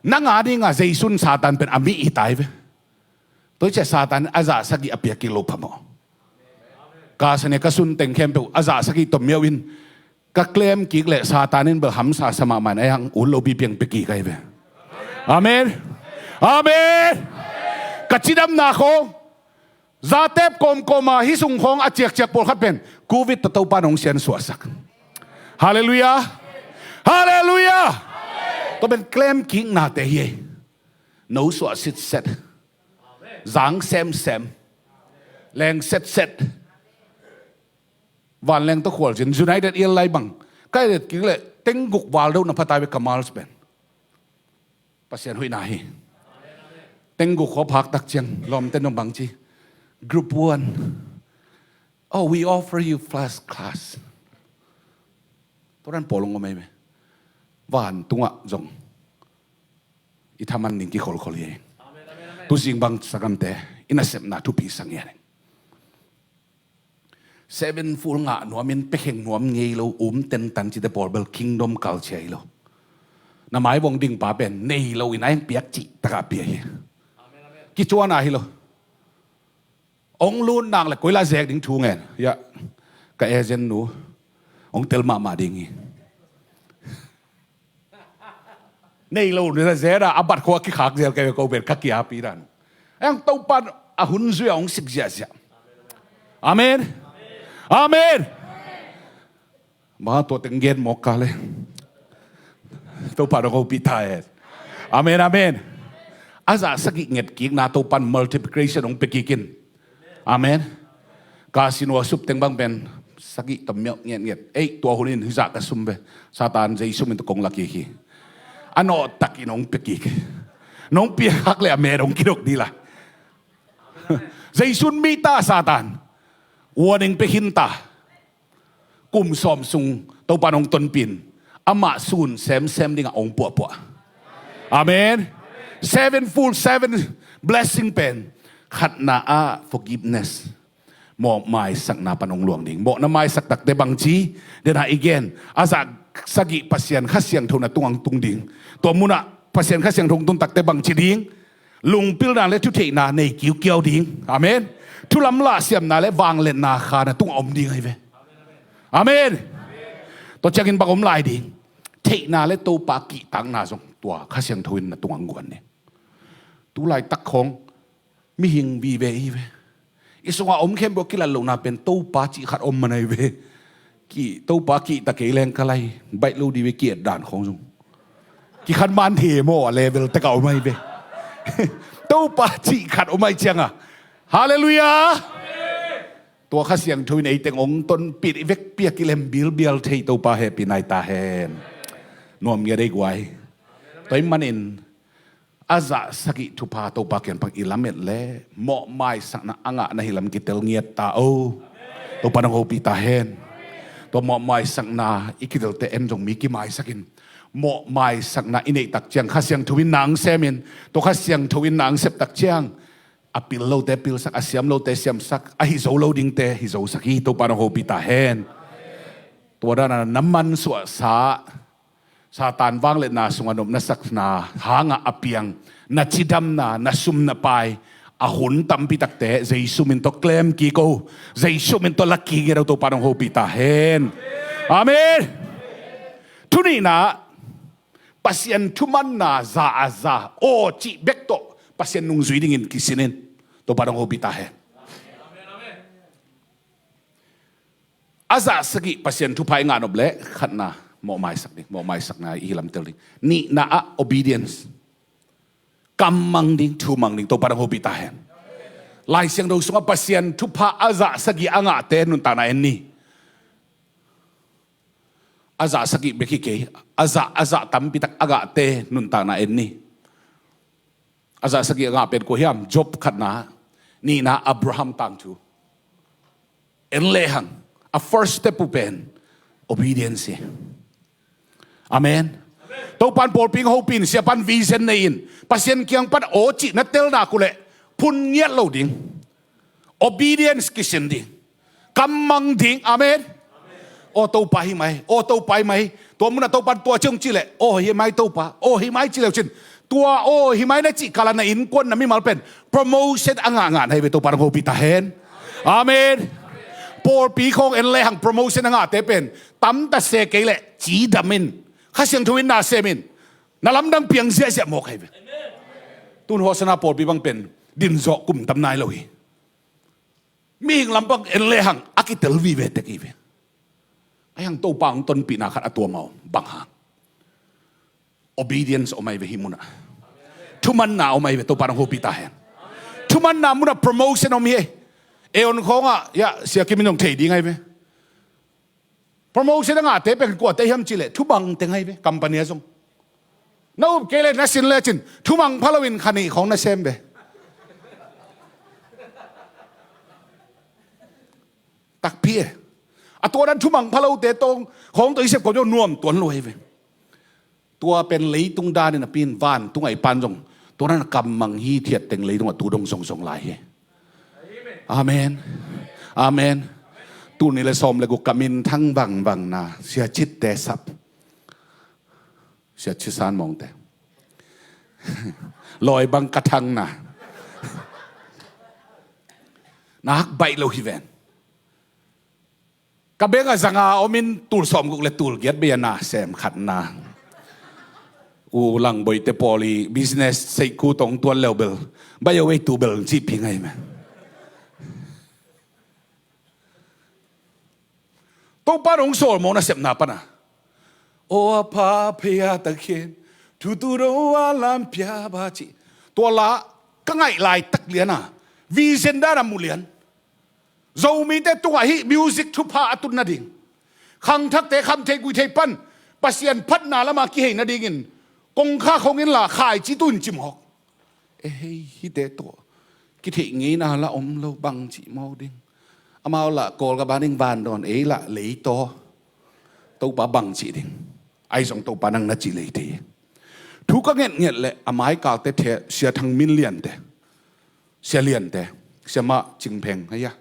na nga dinga Jesu in Satan pen a mih hi tai ve. Tua hi ciah Satan in a zah sagih a piakkik lo phamawh. Ka sane ka sun teng khempeuh a zah sagih tom miau in ka claim kik leh Satan in bel hamsa sa mahmah in, ahi hang ut lopi piang pia kik ahi ve. Amen. Amen. Ka cidamna khawng zatep kawmkawma hih sung khawng a ciakciak pawlkhat pen covid tawh Topa nong siansuahsak. Halleluiah. Halleluiah. Tua pen claim kiknate hi ei. No suah sitset. Zang semsem. Leng setset. Vanleng tawh khualzin United Airline bang ka et kik leh tengguk val deuh na pha tai ve ka miles pen. Pasian hoihna hi. Tengguk khua phak tak ciang lawmte nong bang ci, "Group one. Oh, we offer you first class." Tua dan pawl hong om ei ve. Vantungah zong i thaman ding kikholkhol hi ei. Tuzing bang sagamte, i nasepna thupi sa ngian in. Seven fold ngah nuam in, pia kheng nuam ngei lo, um tentan cite pawl bel kingdom culture hi lo. Na maivong ding pa pen nei lo in a eng piak cih taka pia hi. Kicuan a hi lo. Ong lut nak le koi la zek ding thu ngen. Ya, ka agent nu ong tel mahmah ding hi. Nei lo ni na zek a, a bat khua kikhak zel ka ko pen ka kiapi dan. Eng Topa a hun zui a ong sik ziahziah. Amen. Amen. Ma tua teng gen mawk ka le. Topa dong hopih ta hen. Amen, amen. A zah sagih nget kikna Topan multiplication hong pia kik in. Amen. Casino a sup teng bang pen sagih tawh miauh ngetnget. Ei, tua hun in hizah ka sum ve. Satan, Jesu min tawh kong la kik hi. A nawh takin hong pia kik. Nong pia khak le a met hong kidok dila. Jesu in mi ta, Satan. Warning pia khin ta. Kum sawm sung Topa nong tonpih in, amah sun semsem dingah ong puahpuah. Amen. Seven fold, seven blessing pen khatna ah forgiveness, mawhmaisakna pan ong luang ding. Mawh na maisak takte bangci, den ah i gen, a zah sagih Pasian Kha Siangtho na tungah tung ding. Tua munah Pasian Kha Siangtho tung takte bangci ding. Lungpilna le thutheihna nei kiukiau ding. Amen. Thu lamlah siamna le vangliatna kha na tungah om ding ahi ve. Amen. Tua ciangin bang om lai ding? Theihna le Topa kihtakna zong tua Kha Siangtho in na tungah guan ding. Tu laitak khawng mihing vive hi ve. I sungah om khempeuh a kilat lohna pen Topa cih khat om man ahi ve. Ki, Topa kihta kei leng ka lai baih lo ding ve, ki-et dan khawng zong. Kikhan man thei maw, a level tek a om ahi ve. Topa cih khat om ahi cianga. Halleluiah. Tua Kha Siangtho in eiteng ong tonpih, i vekpi a kilem bilbial thei Topa hehpihna hi ta hen. Nuam ngiat ei guai. Tua ahih manin a zah sagih thupha Topa kiang pan i lamet le mawhmaisakna a ngah na hi lam kitel ngiat ta o. Topa nong hopih ta hen. Tua mawhmaisakna i kitelte en zong mi kimaisak in, mawhmaisakna i neih tak ciang Kha Siangtho in na ong sem in, tua Kha Siangtho in na ong sep tak ciang a pil lote pilsak, a siam lote siamsak, a hi zo lo dingte hi zosak hi. Topa nong hopih ta hen. Tua dana na mansuahsa Satan vangliatna sungah nopna sakna hangah a piang na cidamna, na sum na pai, a hun tampi takte Jesu min tawh claim kik o, Jesu min tawh la kik ngiat o. Topa nong hopih ta hen. Amen. Thu nihna, Pasian thumanna za a za aw cih bek tawh Pasian nungzui dingin kisin in. Topa nong hopih ta hen. A zah sagih Pasian thupha i ngah nop leh khatna, mawhmaisak ding, mawhmaisakna i lamtel ding. Nihna ah obedience. Kam mang ding, thu mang ding, Topa nong hopih ta hen. Lai Siangtho sungah Pasian thupha a zah sagih a ngahte nuntakna en ni. A zah sagih bek hi kei, a zah, a zah tampi tak a ngahte nuntakna en ni. A zah sagih a ngah pen kua hiam? Job khatna, nihna Abraham tangthu. En lehang a first step uh pen obedience hi. Amen. Topan pawlpi hong hopih in, siapan vision nei in, Pasian kiang pan aw cih na tel nak uh leh phun ngiat lo ding. Obedience kisin ding. Kam mang ding. Amen. Aw Topa hi mai, aw Topa hi mai. Tua munah Topan tua ciang cih leh aw hi mai Topa, aw hi mai cih leh uh cin, tua aw hi mai na cih kala na innkuan na mimal pen promotion a ngah ngah na hi ve. Topa nong hopih ta hen. Amen. Pawlpi khawng en lehang promotion a ngahte pen tamta se kei leh cidam in, Kha Siangtho in na sem in, na lamdang piang ziahziah mawk ahi ve. Tun Hosanna pawlpi bang pen dinzawh kum tam nai lo hi. Mihing lam bang en lehang a kitel vive tek hi ve. Ahi hang Topa hong tonpihna khat a tuam a om bang hang? Obedience om ahi ve hih munah. Thumanna om ahi ve. Topa nong hopih ta hen. Thumanna munah promotion om hi. Aeon khawngah ya, Sia Kim in hong thei ding ahi ve. Promotion a ngahte pen kuate hiam cih leh thumang teng ahi ve, company ah zong. Na up kei leh na sin lecin thumang pha loin kha nih khawng na sem ve. Takpi e. A tua dan thumang pha lote tawh khawng tawh i sep kawm zong nuam tuan lo ahi ve. Tua pen leitung danin a pin, vantung a i pan zong Tua dan a kammang hithiat teng leitungah tu dong zongzong lai hi. Amen. Amen. Tul nih le sawm le guk ka minthang vangvang na Sia Cit te sap. Sia Cit San Mawng te. Lawi bang ka thang na. Nak baih lo hi ven. Ka beng a zanga om in tul sawm guk le tul giat bei a na sem khat na. U Lang Boih te pawl i business seihku tong tuan leu bel. Baih o ei tu bel ci pi ngai me. Topa nong sawl mawng na sepna pana. O a pha phei a tak khin. Thu tu do a lam pia ba ci. Tua la ka ngaih lai tak lian a. Vision dan a mu lian. Zomite tungah hih music thupha a tun nading, khangthakte kham thei gui thei pan Pasian phatna lama kihei nadingin kongkha khong in la khaici tun cimawk. E hei hite tawh kitheih ngeina la om lo bang cih mawk ding. Amau lah Kawl ka ban ding vandawn ei lah leitaw. Topa bang cih ding. Ai zong Topa nang na cih lei thei. Thu ka ngetnget le a maikalte the Sia Thang Min Liante. Sia Liante, Sia Mah Cing Pheng, hei a.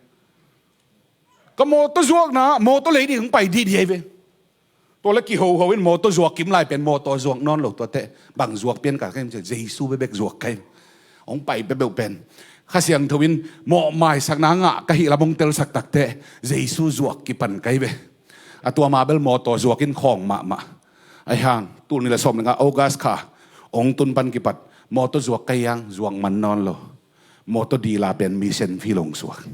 Ka mawtaw zuakna, mawtaw lei ding hong pai didi ahi ve. Tua le kihoho in mawtaw zuak kim lai pen mawtaw zuak nawn lo tua teh. Bang zuak pian ka kem cia, Jesu bebek zuak kai. Hong pai bebeuh pen. Kha Siangtho in mawh maisakna ngah ka hih lam hong telsak tak teh. Jesu zuak kipan kai ve. A tua ma bel mawtaw zuak in khawng mahmah. Ahi hang, tul nih le sawm le nga August kha. Hong tun pan kipat. Mawtaw zuak kai yang, zuak man nawn lo. Mawtaw dila pen mission field hong suak.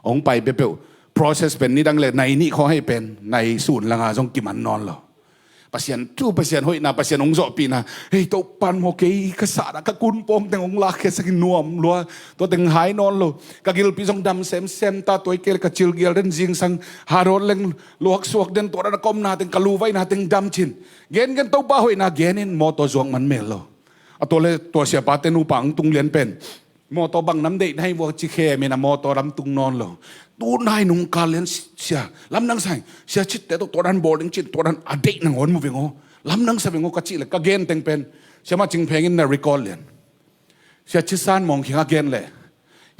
Hong pai peuhpeuh. Process pen nidang le nai nih khawng hei pen nai sun langa zong kiman nawn lo. Pasian thu, Pasian hoihna, Pasian hong zawhpihna. Hei Topan maw kei ka sahna ka kun pawng teng hong lakkhiatsak in nuam lua. Tua teng hai nawn lo. Ka gilpi zong dam semsem ta tua i kei le ka cilgial den zingsang. Hadawt leng luaksuak den tua dan a ka omna teng ka luvaina teng dam cin. Gengen Topa hoihna genin mawtaw zuak man mel lo. A tua le tua siapate nupa hong tung lian pen. Mawtaw bang nam deih na hi vua ci khem in a mawtaw lam tung nawn lo. Tu nai nung kal lian sia. Lamdang sa hi. Sia Citte tawh tua dan bawl ding cin tua dan a deih nangawn mu veng aw. Lamdang sa veng aw ka cih le ka gen teng pen. Sia Mah Cing Pheng in na record lian. Sia Cit San Mawng kiang a gen le.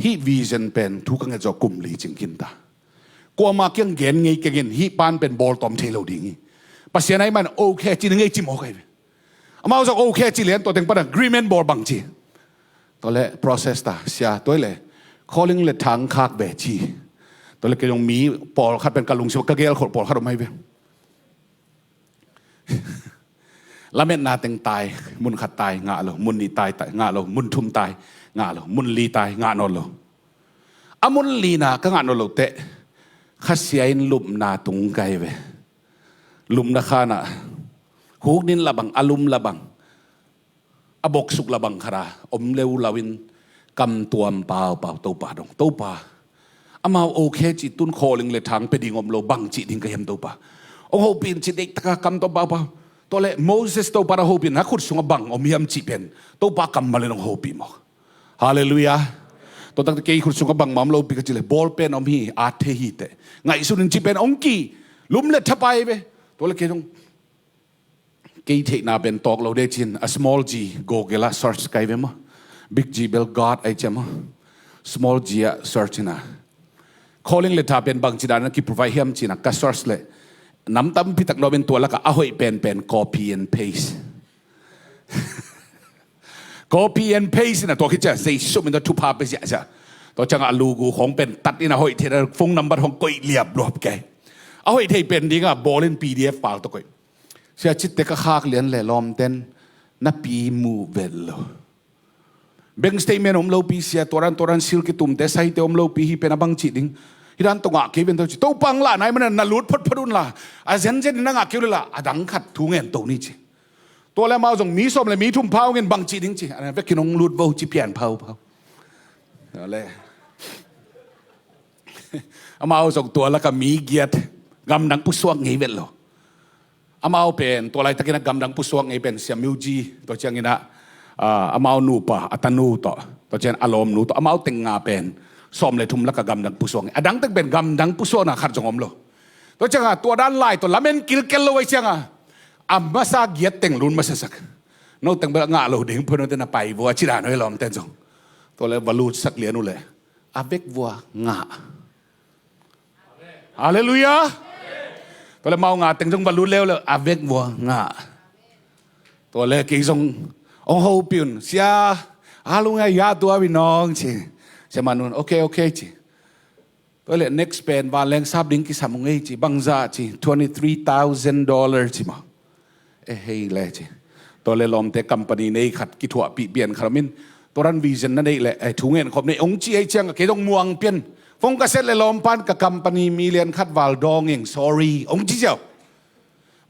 Hih vision pen thu ka nget zawh kum li cing khin ta. Kuama kiang gen ngei keng in hih pan pen bawl tawm thei lo ding hi. Pasian ahi man okay ci na ngei ci mawk ahi ve. Amau zong okay ci lian tua teng pan agreement bawl bang ci. Tua le process ta sia tua le calling le thang khak ve ci. Tua le kei zong mi pawlkhat pen ka lungsim ka gel khol pawlkhat om ahi ve. Lametna teng tai, mun khat tai ngah lo, mun nih tai, tai ngah lo, mun thum tai ngah lo, mun li tai ngah nawn lo. A mun lina ka ngah nawn lo teh, Kha Sia in lupna tung kai ve. Lupna khanah, huk nin labang, a lum labang. A boksuk labang khara om leu lau in kam tuam paupau Topa dong Topa. Amau okay ci tun calling le thang pe ding om lo bang ci ding ka hiam Topa. Ong hopih in ci deihtaka kam tuam paupau. Tua le Moses Topa na hopih in a khut sungah bang om hiam ci pen Topa kammal in ong hopih mawk. Halleluiah. Tua takte kei khut sungah bangmah om lo pi ka ci le bawl pen om hi a thei hi teh. Ngaihsun in ci pen ong ki lum le thapai ve. Tua le kei dong Kei theihna pen tawk lo de cin a small g Google ah search kai ve maw. Big G bel God ai cia maw. Small g ah search ina calling le tha pen bang ci dan a ki provide hiam cina ka search le nam tampi tak nawmin tua laka a hoih pen pen copy and paste. Copy and paste ina tua khit cia sei sum in tua thupha pe ziahziah. Tua ciangah a lugu khawng pen tat ina hoih theihna phone number khawng koih liap luap kei. A hoih thei pen dinga bawlin P D F file tua koih. Sia Citte ka khak lian le lawmten na pi muh vet lo. Bank statement om lo pi sia tuaran tuaran sil kitumte saite om lo pi hi pen a bang cih ding. Hi dan tawh ngah kei ven tawh ci Topa ang lah nai mana na lut photphot un la a zenzen in na ngah kei uh le la a dang khat thu ngen to ni ci. Tua le amau zong mi sawm le mi thum pha ungin bang cih ding ci a vekin hong lut vo ci pian phau phau. Tua le amau zong tua laka mi giat gamdang pusuak ngei vet lo. Amau pen tua laitakin a gamdang pusuak ngei pen Sia Miu Ji tua ciangin ah amau nupa a tanu tawh tua ciang a lawmnu tawh amau teng nga pen sawm le thum laka gamdang pusuak ngei a dang teng pen gamdang pusuakna khat zong om lo. Tua cianga tua dan lai tawh lamen kilkel lo ai cianga a masa giat teng lun masasak. No teng bel ngah lo ding pua, no te na pai vua ci dan, hoi lawm ten zong. Tua le va lutsak lian uh le a vek vua ngah. Halleluiah. Tua le mau ngah teng zong va lut leuleu a vek vua ngah. Tua le kei zong ong hopih un, sia, a lung a ya tua wi nong ci. Sia man un, okay okay ci. Tua le next pen vanleng sap ding kisam ung ei ci, bangzah ci, twenty three thousand dollar ci maw. E hei le ci. Tua le lawmte company nei khat kithuahpih pian khat om in, tua dan vision na neih le, eh, thu ngen khop nei ong ci ei ciang a kei dong muang pian. Phone ka set le lawmpan ka company million khat val dawng ing, sorry ong ci ziau.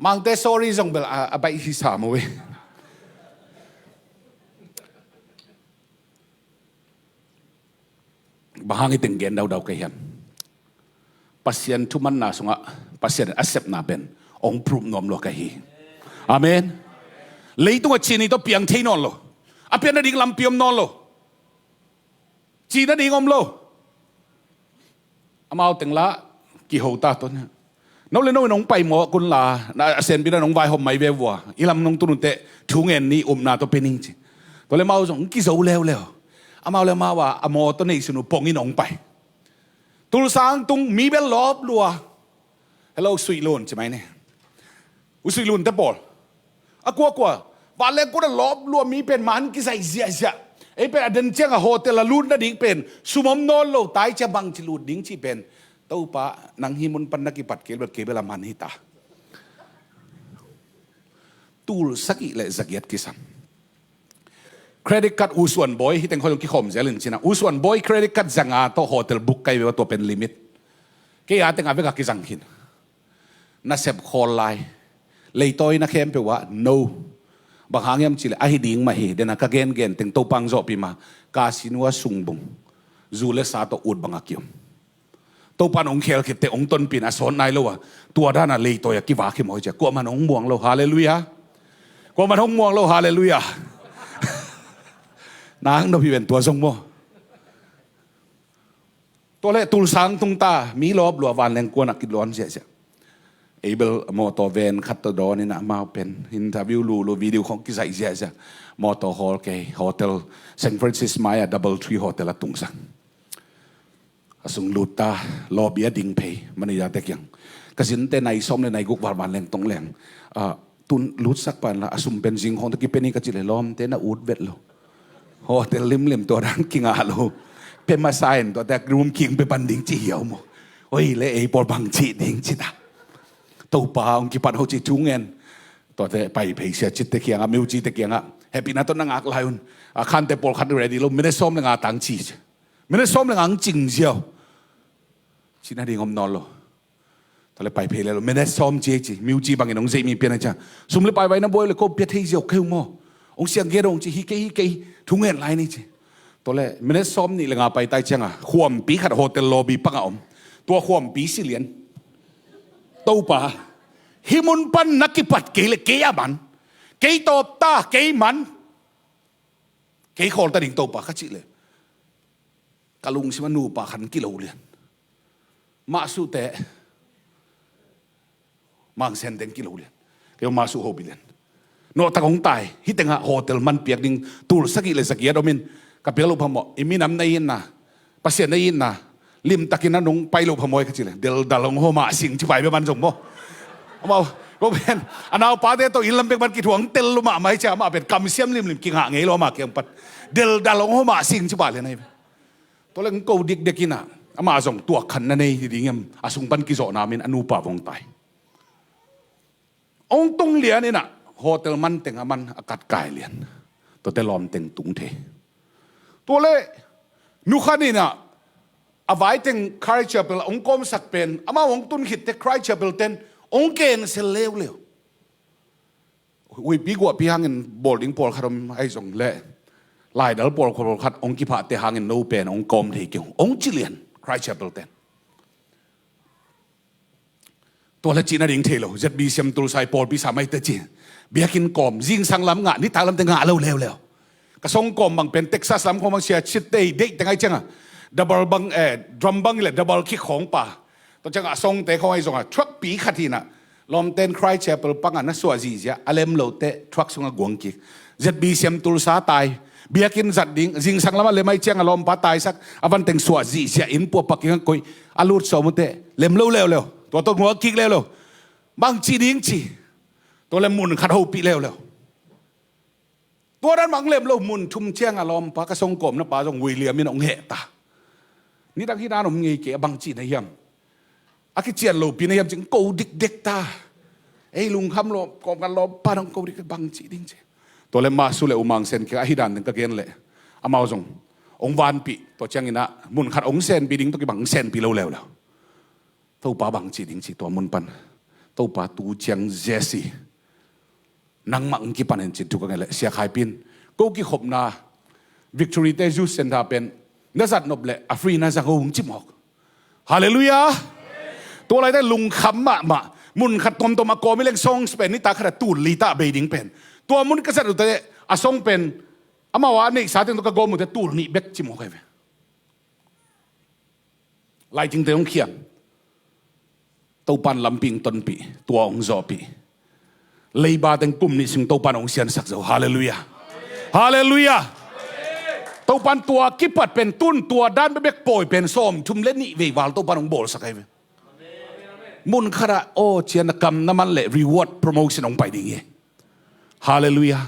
Mangte sorry zong bel a, a baih hi sam uh ei. Bang hang i teng gen daudau ka hiam? Pasian thumanna sungah Pasian a sepna pen ong proof nuam lua ka hi. Amen. Leitungah cini tawh piang thei nawn lo. A pian nading lampi om nawn lo. Ci nading om lo. Amau teng lah kiho ta ton. No le no in ong pai maw kun la, na a senpi na nong vaihawm mai ve vua. I lam nong tun un teh thu ngen ni, upna tawh pe ning ci. Tua le mau zong kizo leuleu. Amau le amau a, a maw tawh nei sun uh pong in ong pai. Tulsa tung mi bel lawp lua. Hello, Suihlun ci mai ne. U Suihlun te pawl. A kuakua. Vanleng kun a lawp lua mi pen man kizaih ziahziah. Ei pen a den ciang a hotel a lut nading pen sum om nawn lo, tai cia bang ci lut ding ci pen. Topa nang hi mun pan na kipat kei bel, kei bel a man hi ta. Tul sagih le zagiat kisam. Credit card u Suan Bawi, hi teng khawng kikhawm zel in cina. U Suan Bawi credit card zanga tawh hotel book kai ve ua, tua pen limit. Kei a teng a vek a kizang khin. Na sep khawl lai. Leitawi na khempeuh ah no. Bang hang hiam cih leh ahi ding mah hi. Den a ka gengen teng Topa hong zawhpih ma. Casino a sungbung zu le sa tawh ut bang a kiom. Topa in hong khel khit teh hong tonpih in a sawt nai lo a. Tua dan a leitawi a kivak hi maw hi cia. Kuamah in hong muang lo. Halleluiah. Kuamah in hong muang lo. Halleluiah. Nang nop hi ven tua zong maw. Tua leh Tulsa tung ta, mi lawp lua, vanleng kuan a kilawn ziahziah. Ei bel mawtaw ven khat tawh dawn in amau pen interview lulu, video khawng kizaih ziahziah. Mawtaw hawl kei, hotel, Saint Francis mai a Double Tree Hotel a tungsak. A sung lut ta, lobby a ding phei, manager te kiang. Ka zinte nai sawm le nai guk val vanleng tong leng. Ah, tun lutsak pan la, a sum pen zing khawng tawh kipia ni ka cih leh lawmte na ut vet lo. Hotel limlim tua dan kingah lo. Pia masa in tuate room king pia pan ding ci hiau maw. Oi le ei pawl bang cih ding ci ta. Topa hong kipan ho ci thu ngen. Tuate pai phei sia cite kiangah, miucite kiangah. Hehpihna tawh na ngak lai un. A khante pawlkhat ready lo. Minute sawm le nga tang ci. Minute sawm le nga ang cing ziau. Cih nading om nawn lo. Tua leh pai phei le lo, minute sawm ci ei ci, miuci bangin hong zeih mi pian a ciang. Sum le pai vai na buai le ko pia thei ziau kei uh maw. Hong siang ge dong ci, hi kei, hi kei, thu ngen lai ni ci. Tua leh minute sawm nih le nga pai tai ciang a, khuampi khat hotel lobby pang a om. Tua khuampi si lian. Topa, hih mun pan na kipat kei le kei a man. Kei tawp ta, kei man. Kei khawl ta ding Topa ka cih leh. Ka lungsim a nupa khat kilo lian. Mah suh teh. Mangsen teng kilo lian. Kei mah suh hopi lian. Nawhtak hong tai. Hih tengah hotel man piak ding tul sagih le sagih a dom in. Ka piak loh phamawh. I minam na itna. Pasian na itna. Limtakin a nong pai loh phamawh ka ci leh. Deldal hong hawm ah sing ci pai bek man zong maw. Amau. Ko pen. A naupate tawh inn lam bek man kithuang tel lo mahmah hi cia amah pen. Kamsiam limlim kingah ngei lo amah kiang pan. Deldal hong hawm ah sing ci pai lian ahi. Tua leh hong ko dikdek in ah, amah zong tuak khat na nei hi ding hiam, a sung pan kizawhna om in a nupa vong tai. Hong tung lian in ah, hotel man teng a man a kat kai lian. Tuate lawm teng tung thei. Tua leh, nu khat in ah, a vai teng Christ Chapel hong kawmsak pen, amau hong tun khit teh Christ Chapel ten, hong cancel leuleu. Huihpi guahpi hangin bawl ding pawlkhat om ahi zong leh laidal pawlkhat hong kiphahte hangin no pen hong kawm thei kei ung, hong ci lian Christ Chapel ten. Tua leh cih nading thei lo, Z B C M Tulsa i pawlpi sa mai teh ci. Biakinn kawm, zingsang lam ngah, nitak lam teh ngah lo leuleu. Ka song kawm bang pen Texas lam khawng bang sia cit tei deih teng ai ciang a. Double bang, eh, drum bang le double kick khawng pa. Tua ciang a songte khawng ai zong a, thuakpi khat hi in ah. Lawmten Christ Chapel panga na suah zihziah a lem lote truck sungah guang kik. Z B C M Tulsa tai. Biakinn zat ding zingsang lamah lem ai ciangah lawmpa taisak a vanteng suah zihziah inn puahpak kingah koih a lut sawm ute lem lo leuleu. Tua tawh guang kik leuleu. Bang ci ding ci. Tua le mun khat hopih leuleu. Tua dan mah hong lem lo mun thum ciangah lawmpa ka songkawmna pa zong William in hong heh ta. Nidang hi dan om ngei kei a bang cihna hiam. A kician lopi na hiam cing ko dikdek ta. Ei lungkham lo kawmkal lawmpa dong ko dik bang cih ding ci. Tua le masu le umang sen kia ahi dan ding ka gen leh amau zong hong vanpih tua cianginah mun khat hong senpi ding tua kibang hong senpi lo leuleu. Topa bang cih ding ci tua mun pan. Topa tu ciang Jesse nangmah hong kipanin cin thu ka ngen leh sia khaipin ko kikhopna Victory te Youth Center pen na zat nop leh a free na zang ho hong ci mawk. Halleluiah. Tua laite lungkham mahmah mun khat tuamtuam a kawm i leng songs pen nita khat a tul li ta bei ding pen tua mun ka zat ute a song pen amau a neihsa teng tua ka gawm ute tul nih bek ci mawk ai ve. Laicingte hong khiam. Topan lampi hong tonpih tua hong zawhpih. Leiba teng kum nih sung Topan hong siansak zo. Halleluiah. Halleluiah. Topan tua kipat pen tun tua dan bebek pawi pen sawm thum le nih vei val Topan hong bawlsak ai ve. Mun khatah aw cian na kam na man le reward promotion hong pai ding hi. Halleluiah.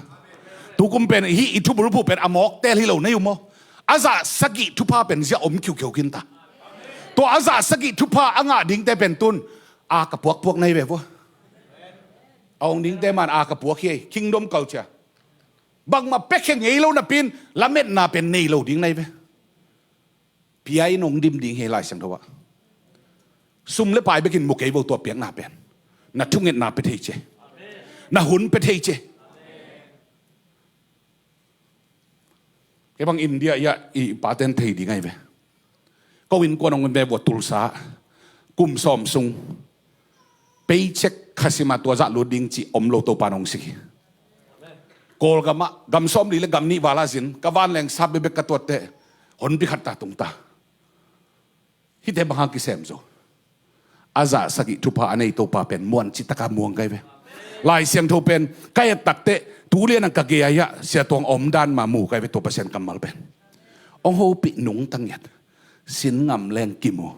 Tukum pen hih i thubulphuh pen a mawktel hi lo na hi uh maw? A zah sagih thupha pen ziah om khiukheu kinta. Tua a zah sagih thupha a ngah dingte pen tun a ka puakpuak na hi ve vua. A ong dingte man a ka puak hi ei kingdom culture. Bangmah pekhe ngei lo napin lametna pen nei lo ding na hi ve. Pia in hong dim ding hi Lai Siangtho ah. Sum le pai bekin mu kei vo tua piakna pen. Na thungetna pe thei ce. Na hun pe thei ce. Kei bang India ia i paten thei ding ai ve. Ko innkuan hong ve vua Tulsa kum sawm sung paycheck khasima tua zah lut ding ci om lo Topan hong sik hi. Kawlgamah gam sawm li le gam nih vala zin ka vanleng sap bebek ka tuatte honpi khat ta tungta. Hihte bang hang kisem zo. A zah sagih thupha a nei Topa pen muan citaka muang kai ve. Lai Siangtho pen kai a takte tulian ang ka gei aia sia tuang om dan ma mu kai ve tua Pasian kammal pen. Ong hopih nungta ngiat sin ngam leng kimu.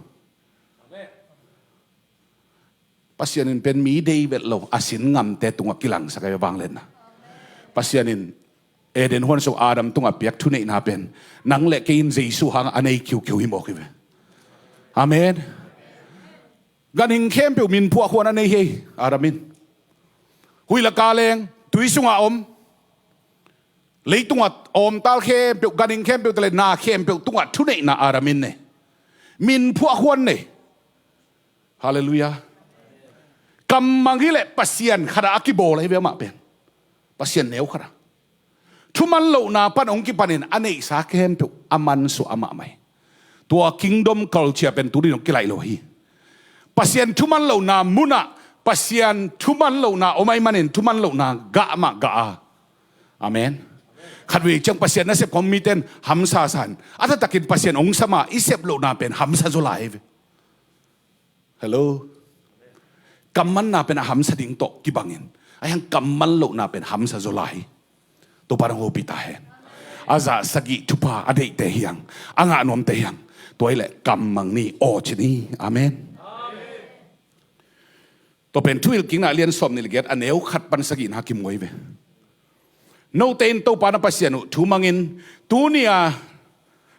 Pasian in pen mi dei vet lo a sin ngamte tungah kilangsak a vangliatna. Pasian in Eden huan sung Adam tungah piak thuneihna pen nang le kei in Jesu hangah a nei kiukiu hi mawk hi ve. Amen. Ganhing khempeuh minphuah huan a nei hi ei Adam in. Huilaka leng tui sungah om. Leitungah a omtal khempeuh ganhing khempeuh tale na khempeuh tungah thuneihna Adam in nei. Minphuah huan nei. Halleluiah. Kammang hileh Pasian khatah a kibawl ahi ve amah pen. Pasian neu khatah. Thuman lohna pan hong kipanin a neihsa khempeuh a mansuah amah mai. Tua kingdom culture pen tunin hong kilaih lo hi. Pasian thuman lohna munah Pasian thuman lohna om ahi manin thuman lohna gah mah gah a. Amen. Khatvei ciang Pasian nasep khawm miten hamsa san a taktakin Pasian hong sama i sep lohna pen hamsa zaw lai ve. Hello. Kammanna pen a hamsa ding tawh kibangin a hiang kamman lohna pen hamsa zaw lai. Topa nang hopih ta hen. A zah sagih thupha a deihte hiang a ngah nuamte hiang tua hileh kammang ni aw ci ni. Amen. Tua pen Thuhilhkikna lian sawm nih le giat a neu khat pan sagihna kimuai ve. Note in Topa na Pasian uh thu mangin tuni-a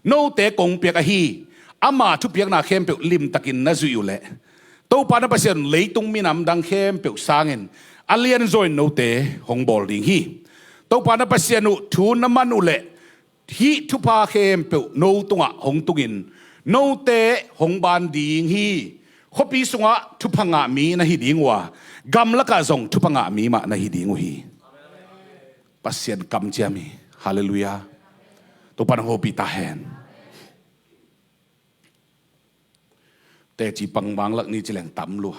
note kong piak ahi ama thupiakna khempeuh limtakin na zuih uhleh Topa na Pasian uh leitung minam dang khempeuh sangin a lianzaw in note hong bawl ding hi. Topa na Pasian uh thu na man uhleh hih thupha khempeuh no tungah hong tungin note hong ban ding hi. Khuapi sungah thupha ngah mi na hi ding uh a gamlakah zong thupha ngah mi mah na hi ding uh hi. Pasian kamciam hi. Halleluiah. Topa nang hopih ta hen. Teci pangmang lak ni cileng tam lua.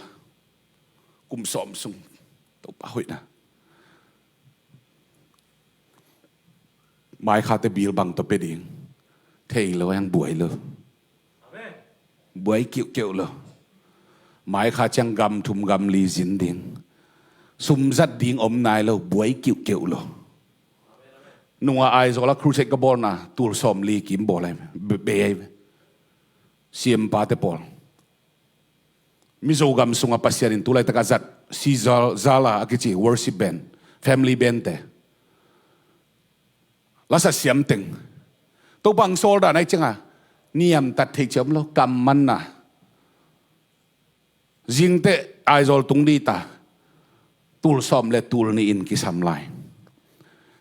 Kum sawm sung Topa hoihna maikhate bil bang tawh pe ding thei lo a hiang buai lo. Buai kiuhkeuh lo. Mai kha ciang gam thum gam li zin ding. Sum zat ding om nai lo, buai kiuhkeuh lo. Nunga Aizawl ah crusade ka bawlna tul sawmli kim bawl ahi ve. Be-, bei ahi ve. Siampate pawl. Mizo gam sungah Pasian in tulaitak a zat, si Zal-, Zala a kici worship band, family band te. Lasa siam teng. Topa hong sawl dan ahi cianga niamtat thei ciam lo, kammanna. Zingteh Aizawl tung dita. Tul sawm le tul nih in kisam lai.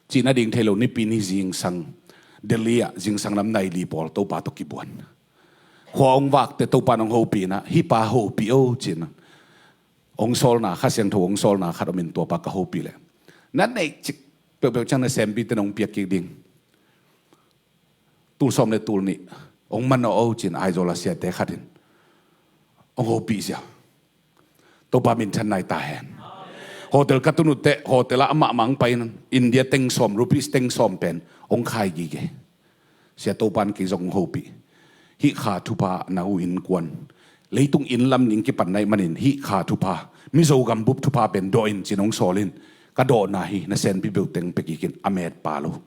Cihna ding thei lo, Nipi ni zingsang Delhi ah zingsang nam nai li pawl Topa tawh kibuan. Khua hong vakte Topa in hong hopih inah, hih pa hopih o, ci-in hong sawlna, Kha Siangtho hong sawlna khat om in, tua pa ka hopih leh, na neih cik peuhpeuh ciang na sempite in hong piak kik ding. Tul sawm le tul nih hong manawh o, ci-in Aizawl a siate khat in hong hopih sia. Topa minthanna hi ta hen. Hotel ka tun uh teh, hotel ah amah mah hong pai in, India teng sawm, rupees teng sawm pen hong khai gige. Sia, Topa in kei zong hong hopih. Hih Kha thupha na uh innkuan, leitung inn lam ning kipan na hih manin, hih Kha thupha, Mizo gambup thupha pen dawh in, ci-in hong sawl in, ka dawhna hi, na senpi peuh teng pia kik in, a met pa lo.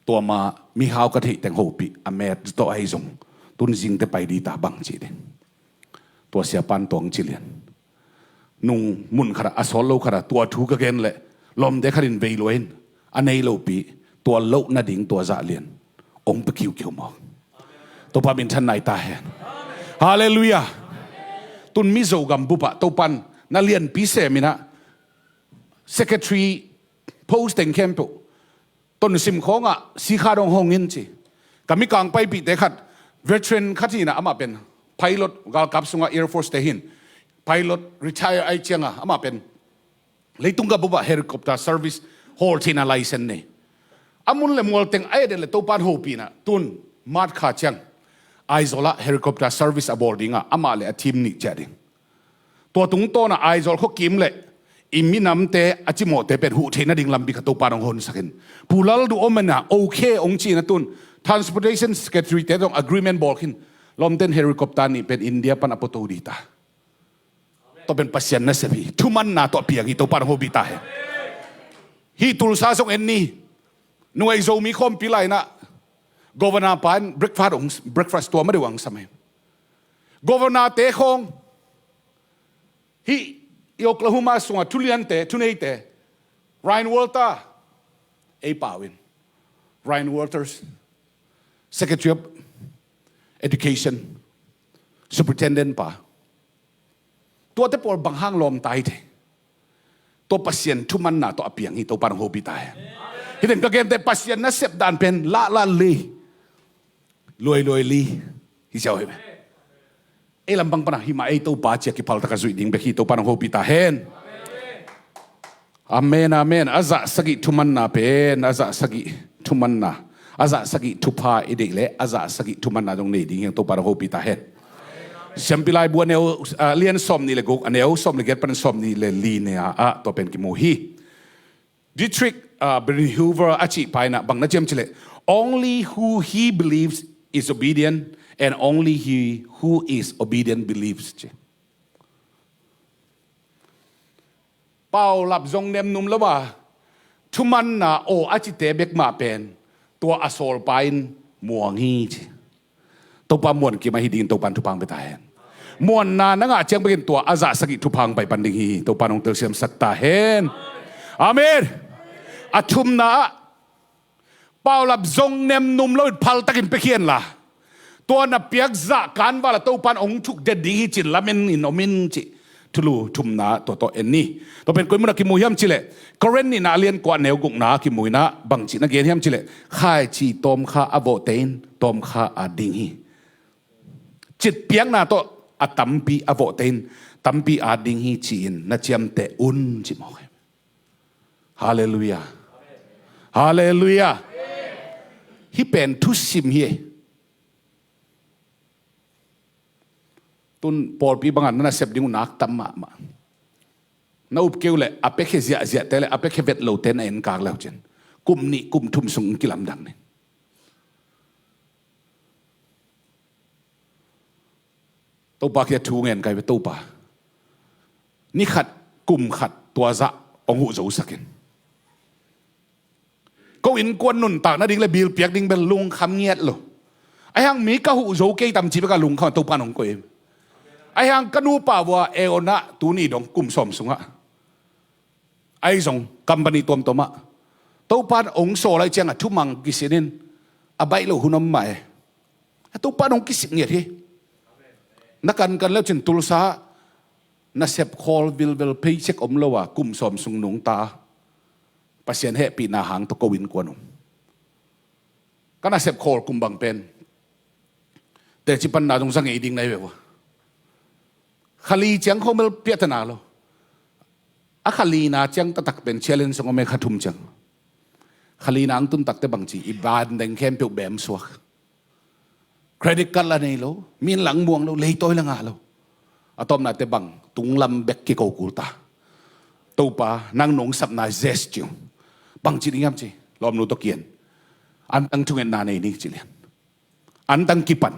Tua ma mihau ka theih teng hopih, a met tawh ahi zong, tun zingte pai dita, bang cih ding. Tua siapa in tua hong ci lian. Nung mun khatah, a sawt lo khatah tua thu ka gen leh, lawmte khat in vei lua in, a nei lopi, tua loh nading tua zah lian hong pia kiukiu mawk. Topa minthanna hi ta hen. Halleluiah. Tun Mizo gambup ah Topa in na lianpi sem inah, secretary post teng khempeuh, Tonsim khawngah sikha dong hong in, ci. Ka mikang paipihte khat, veteran khat hi inah, amah pen pilot, galkap sungah Air Force te hi in, pilot retire ahi cianga amah pen leitung gambup ah helicopter service hawl theihna license nei. A mun le mual teng a et leh Topa in hopih inah, tun March kha ciang Aizawl ah helicopter service a bawl dingah, amah le a team nih ciah ding. Tua tungtawnah Aizawl khuakim le i minamte a cimawhte pen huh theih nading lampi khat Topa in hong honsak in, Pu Lalduh om inah, okay hong ci inah, tun transportation secretary te tawh agreement bawl khin, lawmte in helicopter nih pen India pan a puato dita. Tua pen Pasian nasep hi, thumanna tawh a piang hi, Topa in hong hopih ta hen. Hih Tulsa zong en ni. Nungah i Zomi khawmpi lai inah, governor pa in breakfast hong, breakfast tua ma deuh hong sam hi. Governor te khawng, hih i Oklahoma sungah thuliante, thuneite, Ryan Walter, ei pau in, Ryan Walters, Secretary of Education, Superintendent pa. Tuate pawl bang hang lawm ta hi thei. Tua Pasian thumanna tawh a piang hi, Topa in hong hopih ta hen. Hih teng ka gente Pasian nasep dan pen lahlah li, luailuai li hi ziau hi ve. Ei lampang panah hih mah ei Topa ci-a kiphaltak a zuih ding bek hi, Topa in hong hopih ta hen. Amen, amen. A zah sagih thumanna pen, a zah sagih thumanna, a zah sagih thupha i deih leh a zah sagih thumanna zong nei ding hi hang, Topa in hong hopih ta hen. Siampi Laibu a neu, ah, lian sawm nih le guk, a neu sawm le giat pan sawm nih le li ne-a ah tua pen kimu hi. Dietrich, ah, Bonhoeffer a cih pa inah bang na ciam cih leh, "Only who he believes is obedient, and only he who is obedient believes," ci. Paulap zong nemnum lo a, thumanna aw a cite bek mah pen tua a sawlpa in muang hi, ci. Topa muan kim ahi dingin Topa in thupha hong pia ta hen. Muanna na ngah ciang bekin tua a zah sagih thupha hong pai pan ding hi. Topa in hong telsiamsak ta hen. Amen. A thumna ah, Paulap zong nemnum loin phaltakin piakhian la, tua na piak zah kanval a Topa in hong thuk den ding hi, ci-in lamen in om in, ci. Thulu thumna tua tawh en ni. Tua pen koi munah kimu hiam cih leh, Korin nihna a lian kua a neu gukna kimu inah bangci na gen hiam cih leh, "Khaici tawmkha a vawhte in tawmkha a ding hi. Citpiakna tawh a tampi a vawhte in tampi a ding hi," ci-in na ciamteh un, ci mawk hi. Halleluiah. Halleluiah. Hih pen thusim hi. Tun pawlpi bangah na nasep ding uh nak tam mahmah. Na up kei uh leh a piakhia ziahziahte le a piakhia vet lote na enkak le uh cin, kum nih kum thum sung kilamdang ni. Topa kia thu ngen kai ve, Topa, ni khat, kum khat tua zah hong huh zosak in. Ko innkuan nuntak nading le bill piak ding bel lungkham ngiat lo. Ahi hang mi ka huh zo kei tam ci bek a lungkham a Topa in hong koih. Ahi hang ka nupa vua eonah tuni dong kum sawm sungah ahi zong company tuamtuamah Topa in hong sawl ahi ciangah thumang kisinin a baih lo hun om mah e. A Topa in hong kisik ngiat hi. Na kankan leucin Tulsa nasep khawl vilvel paycheck om lo a kum sawm sung nungta Pasian hehpihna hang tawh ko innkuan om. Ka nasep khawl kum bang pen teci panna zong za ngei ding na hi ve vua. Khali ciang khawng bel piahtana lo. A khalina ciang taktak pen challenge zong om e, kha thum ciang. Khalina ang tun takte bangci i ban deng khempeuh bem suak. Credit card la nei lo, min lang muang lo, leitawi la ngah lo. A tawpnate bang tunglam bek kiko kul ta. Topa nang nong sapna zes ciu. Bangci ding hiam ci, lawmnu tawh kian. Antang thungetna nei ni ci lian. Antang kipan.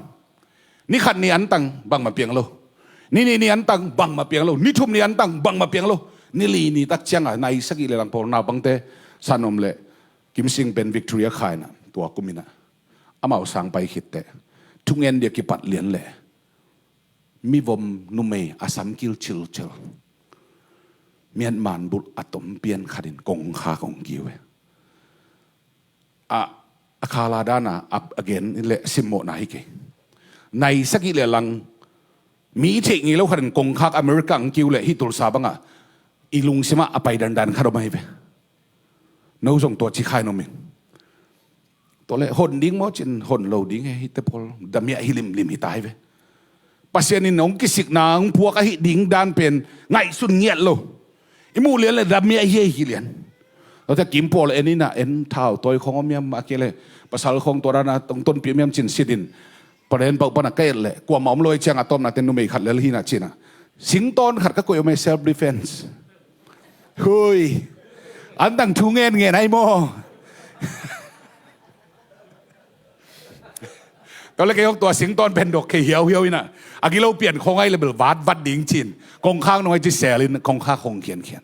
Ni khat ni antang bangmah piang lo. Ni nih ni antang bangmah piang lo. Ni thum ni antang bangmah piang lo. Ni li ni tak ciangah nai sagih le lang pawl naupangte Sanom le Kimsing pen Victoria khaina tua kuminah amau sang pai khitteh thungen dia kipat lian leh mivom numei a samkil cilcil Myanmar bulh a tom pian khatin kongkhak hong kiu e. A, a khala dana a, a gen le simmawhna hi kei. Nai sagih le lang mi i theih ngei lo khatin kongkhak America ang kiu le hih Tulsa banga i lungsimah a pai dandan khat om ahi ve. No zong tua ci khai nom in. Tua le hon ding maw cin hon lo ding he hihte pawl damiah hi limlim hi ta hi ve. Pasian in hong kisikna hong puak ahi ding dan pen ngaihsun ngiat lo. I muh lian le damiah hi hi lian. Tua te kim pawl en inah en thau tawi khong om hiam a kei le pasal khong tua dana tong tonpih om hiam cin sitin. Paren pauh pana ka et le kuamah om lo ahi ciangah tawpna ten numei khat lel hinah cinah singtawn khat ka koih om e, self defense. Hui. Antang thu ngen ngen ai maw? Tua le kei hong tua singtawn pen dok kei hiauhiau inah a gilo pian khong ai le bel vat vat ding cin kongkhak nung ai ci sel in kongkhak hong khiankhian.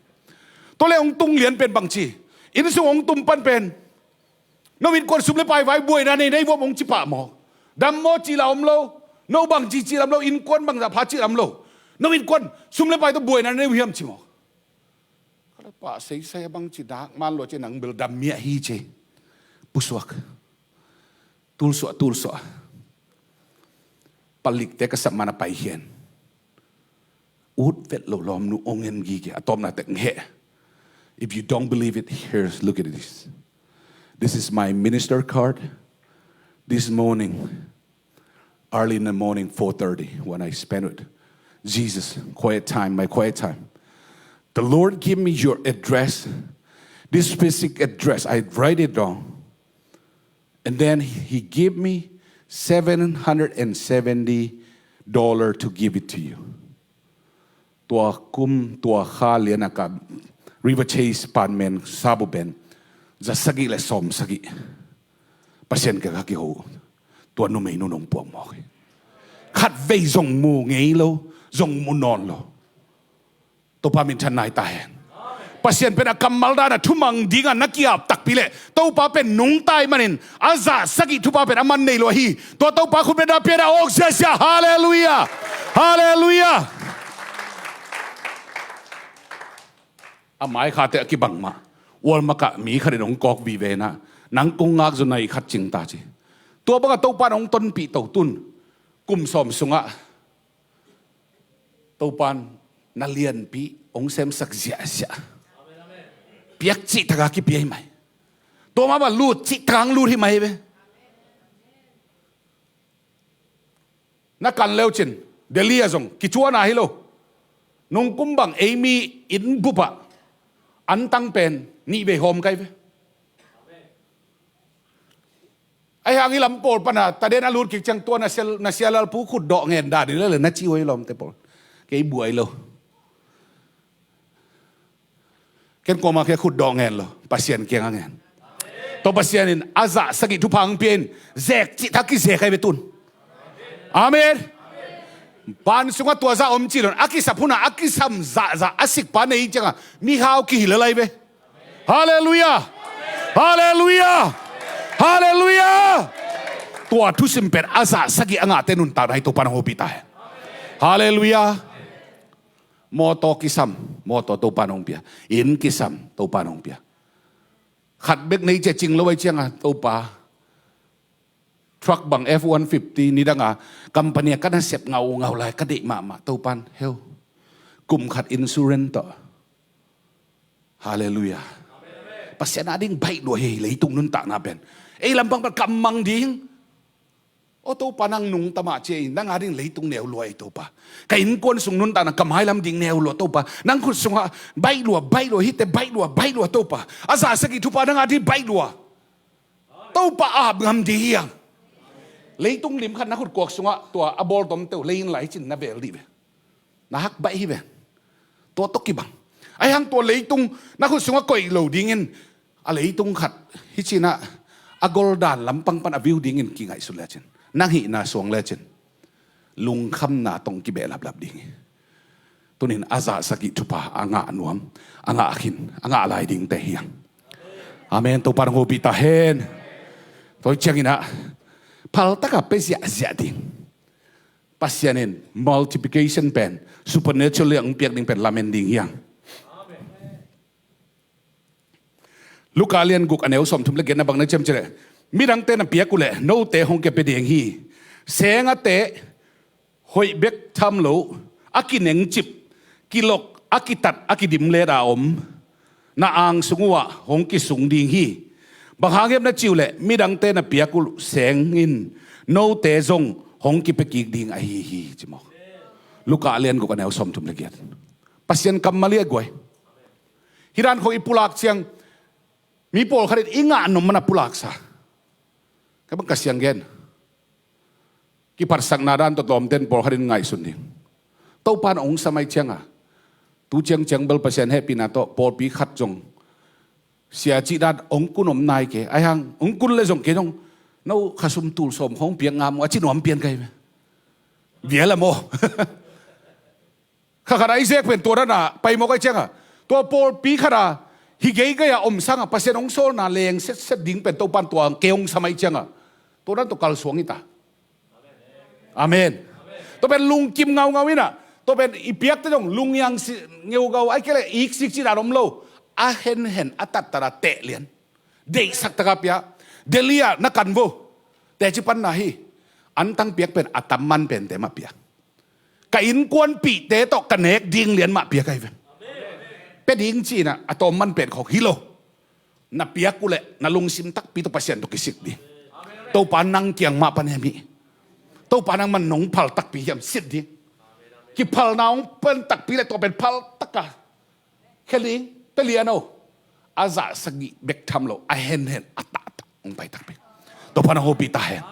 Tua le hong tung lian pen bangci inn sung hong tum pan pen no innkuan sum le pai vai buaina nei nei vuam hong ci pah maw? Dam maw ci la om lo. No bangci ci lam lo, innkuan bangzah pha ci lam lo. No innkuan sum le pai tawh buaina nei uh hiam ci maw? Ka le pah seisei a bangci dak man lua ci nang bel dam miah hi ci. Pusuak. Tulsuah tulsuah. Palikte ka sap man a pai hian. Ut vet lo lawmnu ong en gige a tawpna tek ngeh. If you don't believe it, here's, look at this. This is my minister card. This morning, early in the morning, four thirty, when I spent with Jesus, quiet time, my quiet time. The Lord give me your address, this specific address. I write it down. And then he give me seven hundred and seventy dollar to give it to you. Tua kum, tua kha lian a ka River Chase Panmen sabu pen za sagih le sawm sagih. Pasian ka ka kiho. Tua numei nu nong puak mawk hi. Khat vei zong mu ngei lo, zong mu nawn lo. Topa minthan nai ta hen. Pasian pen a kammal dan a thumang ding a na kiap takpi leh Topa pen nungta ahih manin a zah sagih thupha pen a man nei lo ahi. Tua Topa khut pen a pian a awk ziahziah. Halleluiah. Halleluiah. A mai khate a kibang mah. Walmart ah mi khat in hong kawk vive na. Nang kong ngak zaw nai khat cing ta ci. Tua bangah Topa in hong tonpih to tun. Kum sawm sungah Topa in na lianpi hong semsak ziahziah. Piak cih taka kipia hi mai. Tua mah bang lut cih taka hong lut hi mai ve. Na kan leucin Delhi ah zong kicuana hi lo. Nungkum bang eimi inn bupah antang pen nih vei hawm kai ve. Ahi hang i lam pawl pana taden a lut kik ciang tua na sia, na sia lalpu khutdawh ngen dan i le le na ci uh ahi lawmte pawl. Kei buai lo. Ken kuamah kia khutdawh ngen lo. Pasian kiangah ngen. Tua Pasian in a zah sagih thupha hong pia in zek cih tak kizek ahi ve tun. Amen. Van sungah tua zah om ci lo in, a kisap hunah a kisam zahzah a sikpa nei ciangah mihau kihilh a lai ve. Halleluiah. Halleluiah. Halleluiah. Tua thusim pen a zah sagih a ngahte nuntakna hi. Topa nang hopih ta hen. Halleluiah. Mawtaw kisam, mawtaw Topa nang hong pia. Inn kisam, Topa nang hong pia. Khat bek nei cia cing lo ai ciangah, Topa, truck bang F one fifty nidanga company a ka na sep ngaungau lai ka deih mahmah, Topan heu. Kum khat insurance tawh. Halleluiah. Pasian a ding baih lua hi leitung nuntakna pen. Ei lampang pan kammang ding. O Topa, nang nungta mah ci ei, nang a ding leitung neu lua ei Topa. Ka innkuan sung nuntakna ka mailam ding neu lua Topa. Nang khut sungah baih lua, baih lua, hihte baih lua, baih lua Topa. A zah sagih thupha nang a ding baih lua. Topa ap ngam ding hi hang. Leitung lim khat na khut kuak sungah tua a bawltomte uh lei-in lai cin na vel dih ve. Na hak baih hi ve. Tua tawh kibang. Ahi hang tua leitung na khut sungah koih lo dingin a leitung khat hi cinah a goldan lampang pan a view dingin kingaihsun lecin, nang hihna suang lecin lungkhamna tawh kibehlaplap ding hi. Tunin a zah sagih thupha a ngah nuam, a ngah khin, a ngah lai dingte hi hang. Amen. Topa nang hopih ta hen. Tua cianginah phaltaka pia ziahziah ding. Pasian in multiplication pen, supernatural liang piak ding pen lamen ding hi hang. Luka lian guk a neu sawmthum le giatna bang na ciam cileh, midangte na piak uhleh note hong kipia ding hi. Sengate hoih bek tham lo, a kinengcip, kilok, a kitat, a kidim leta om na ang sung uhah hong kisung ding hi. Bang hang hiam na ci uhleh midangte na piak uh seng in note zong hong kipia kik ding ahi hi, ci maw. Luka lian guk a neu sawmthum le giat. Pasian kammal hi a guai. Hih dan khong i pulak ciang mi pawlkhat in i ngah nop man a pulaksa. Ka bang ka siang gen. Kiphatsakna dan tawh tlawmten pawlkhat in ngaihsun ding. Topa in hong sam ai cianga tu ciangciang bel Pasian hehpihna tawh pawlpi khat zong sia cih dan hong kun om nai kei. Ahi hang hong kun le zong kei zong no khasum tul sawm khawng piak ngam uh a ci nuam pian kai ve. Vial a maw? Kha khat a i zek pen tua dana pai mawk ai cianga tua pawlpi khata hi geigei a om sanga Pasian hong sawlna leng setset ding pen Topan tua kei hong sam ai cianga tua dan tua kalsuang hi ta. Amen. Tua pen lungkim ngaungau ina tua pen i piakte dong lungiang si ngeugau ai kele iksik ci dan om lo. A henhen a tattata teh lian deihsak taka pia. Delhi a na kan vo teci panna hi. Antang piak pen a tamman pente mah pia. Ka innkuanpihte tawh ka nek ding lian mah piak ahi ve. Pia ding cihna a tawmman pen khawk hi lo. Na piak uhleh na lungsim takpi tawh Pasian tawh kisik ding. Topa nang kiang mah pan hiam hi. Topa nang man nong phal takpi hiam sit ding. Kiphalna hong pan takpi le tua pen phal taka khel ding. Pia lian o. A zah sagih bek tham lo a henhen a tahtah hong pai takpi. Topa nang hopih ta hen.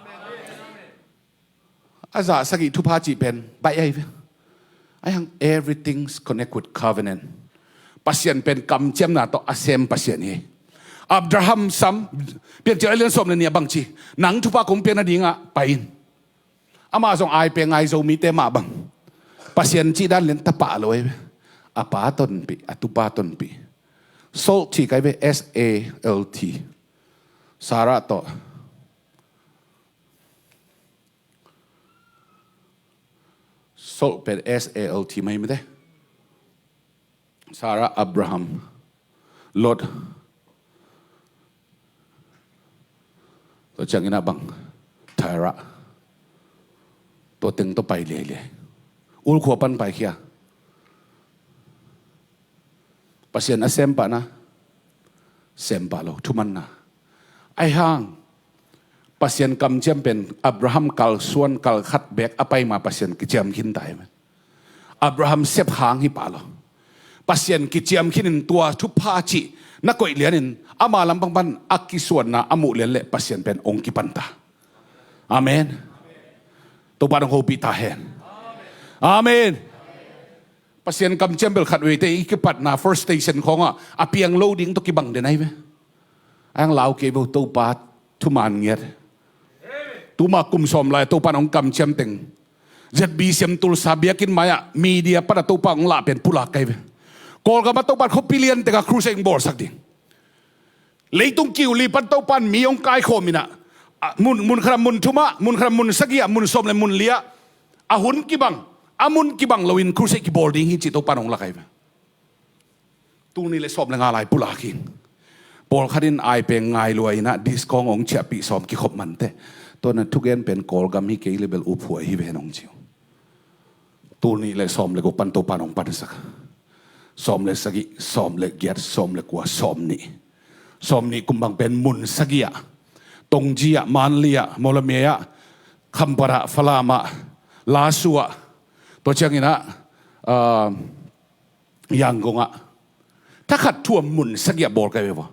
A zah sagih thupha cih pen baih ahi ve. Ahi hang everything's connect with covenant. Pasian pen kamciamna tawh a sem Pasian hi. Abraham sam Piancil a lian sawm le nih a bang ci nang thupha kong piak nadingah pai in. Amah zong ai pe ngai Zomite mah bang Pasian cih dan lian tapa lo ahi ve. A pa tonpih a tupa tonpih. Salt ci kai ve S A L T. Sarah tawh Salt pen S A L T mai mite. Sarah, Abraham, Lot. Tua ciangin a bang Terah. Tua teng tua pai liailiai. Ulkhua pan paikhia. Pasian a sempahna sempah lo thumanna. Aihang Pasian kamciam pen Abraham kalsuan kalkhat bek a paima Pasian kiciam khin ta hi. Abraham sep hang hi pah lo. Pasian kiciam khinin tua thupha cih na koih lianin ama lampang pan a kisuanna a muh lian le Pasian pen ong kipanta. Amen. Topa nong hopih ta hen. Amen. Pasian kamciam bel khat veite i kipatna first station khawngah a piang lo ding tawh kibang den ahi ve. Ang lau kei bo Topa thuman ngiat. Tuma kum sawm lai Topa nong kamciam teng Z B C M Tulsa biakinn mai-ah media pan a Topa hong lah pen pulak ka hi ve. Kawlgam ah Topa in khuapi lian tengah crusade hong bawlsak ding. Leitung kiu li pan Topa in mi hong kaikhawm in ah, a, mun, mun khat ah mun thum ah, mun khat ah mun sagih ah, mun sawm le mun li ah, a hun kibang, a mun kibang loin crusade kibawl ding hi cih Topa in hong lah ka hi ve. Tul nih le sawm le nga lai pulak hi. Pawlkhat in ai peng ngai lua in ah discount hong ciahpih sawm kikhop manteh, tua na thugen pen Kawlgam hi kei le bel uphuai hi ve hen hong ci uh. Tul nih le sawm le guk pan Topa in hong pansak. Sawm le sagih, sawm le giat, sawm le kua, sawm nih. Sawm nih kum bang pen mun sagih ah, Tongji ah, Manli ah, Mawlamyine ah, Khampat ah, Falam ah, Lasu ah, tua ciangin ah, ah, Yangon ah. Thakhat thu a mun sagih ah bawl ka hi ve vua.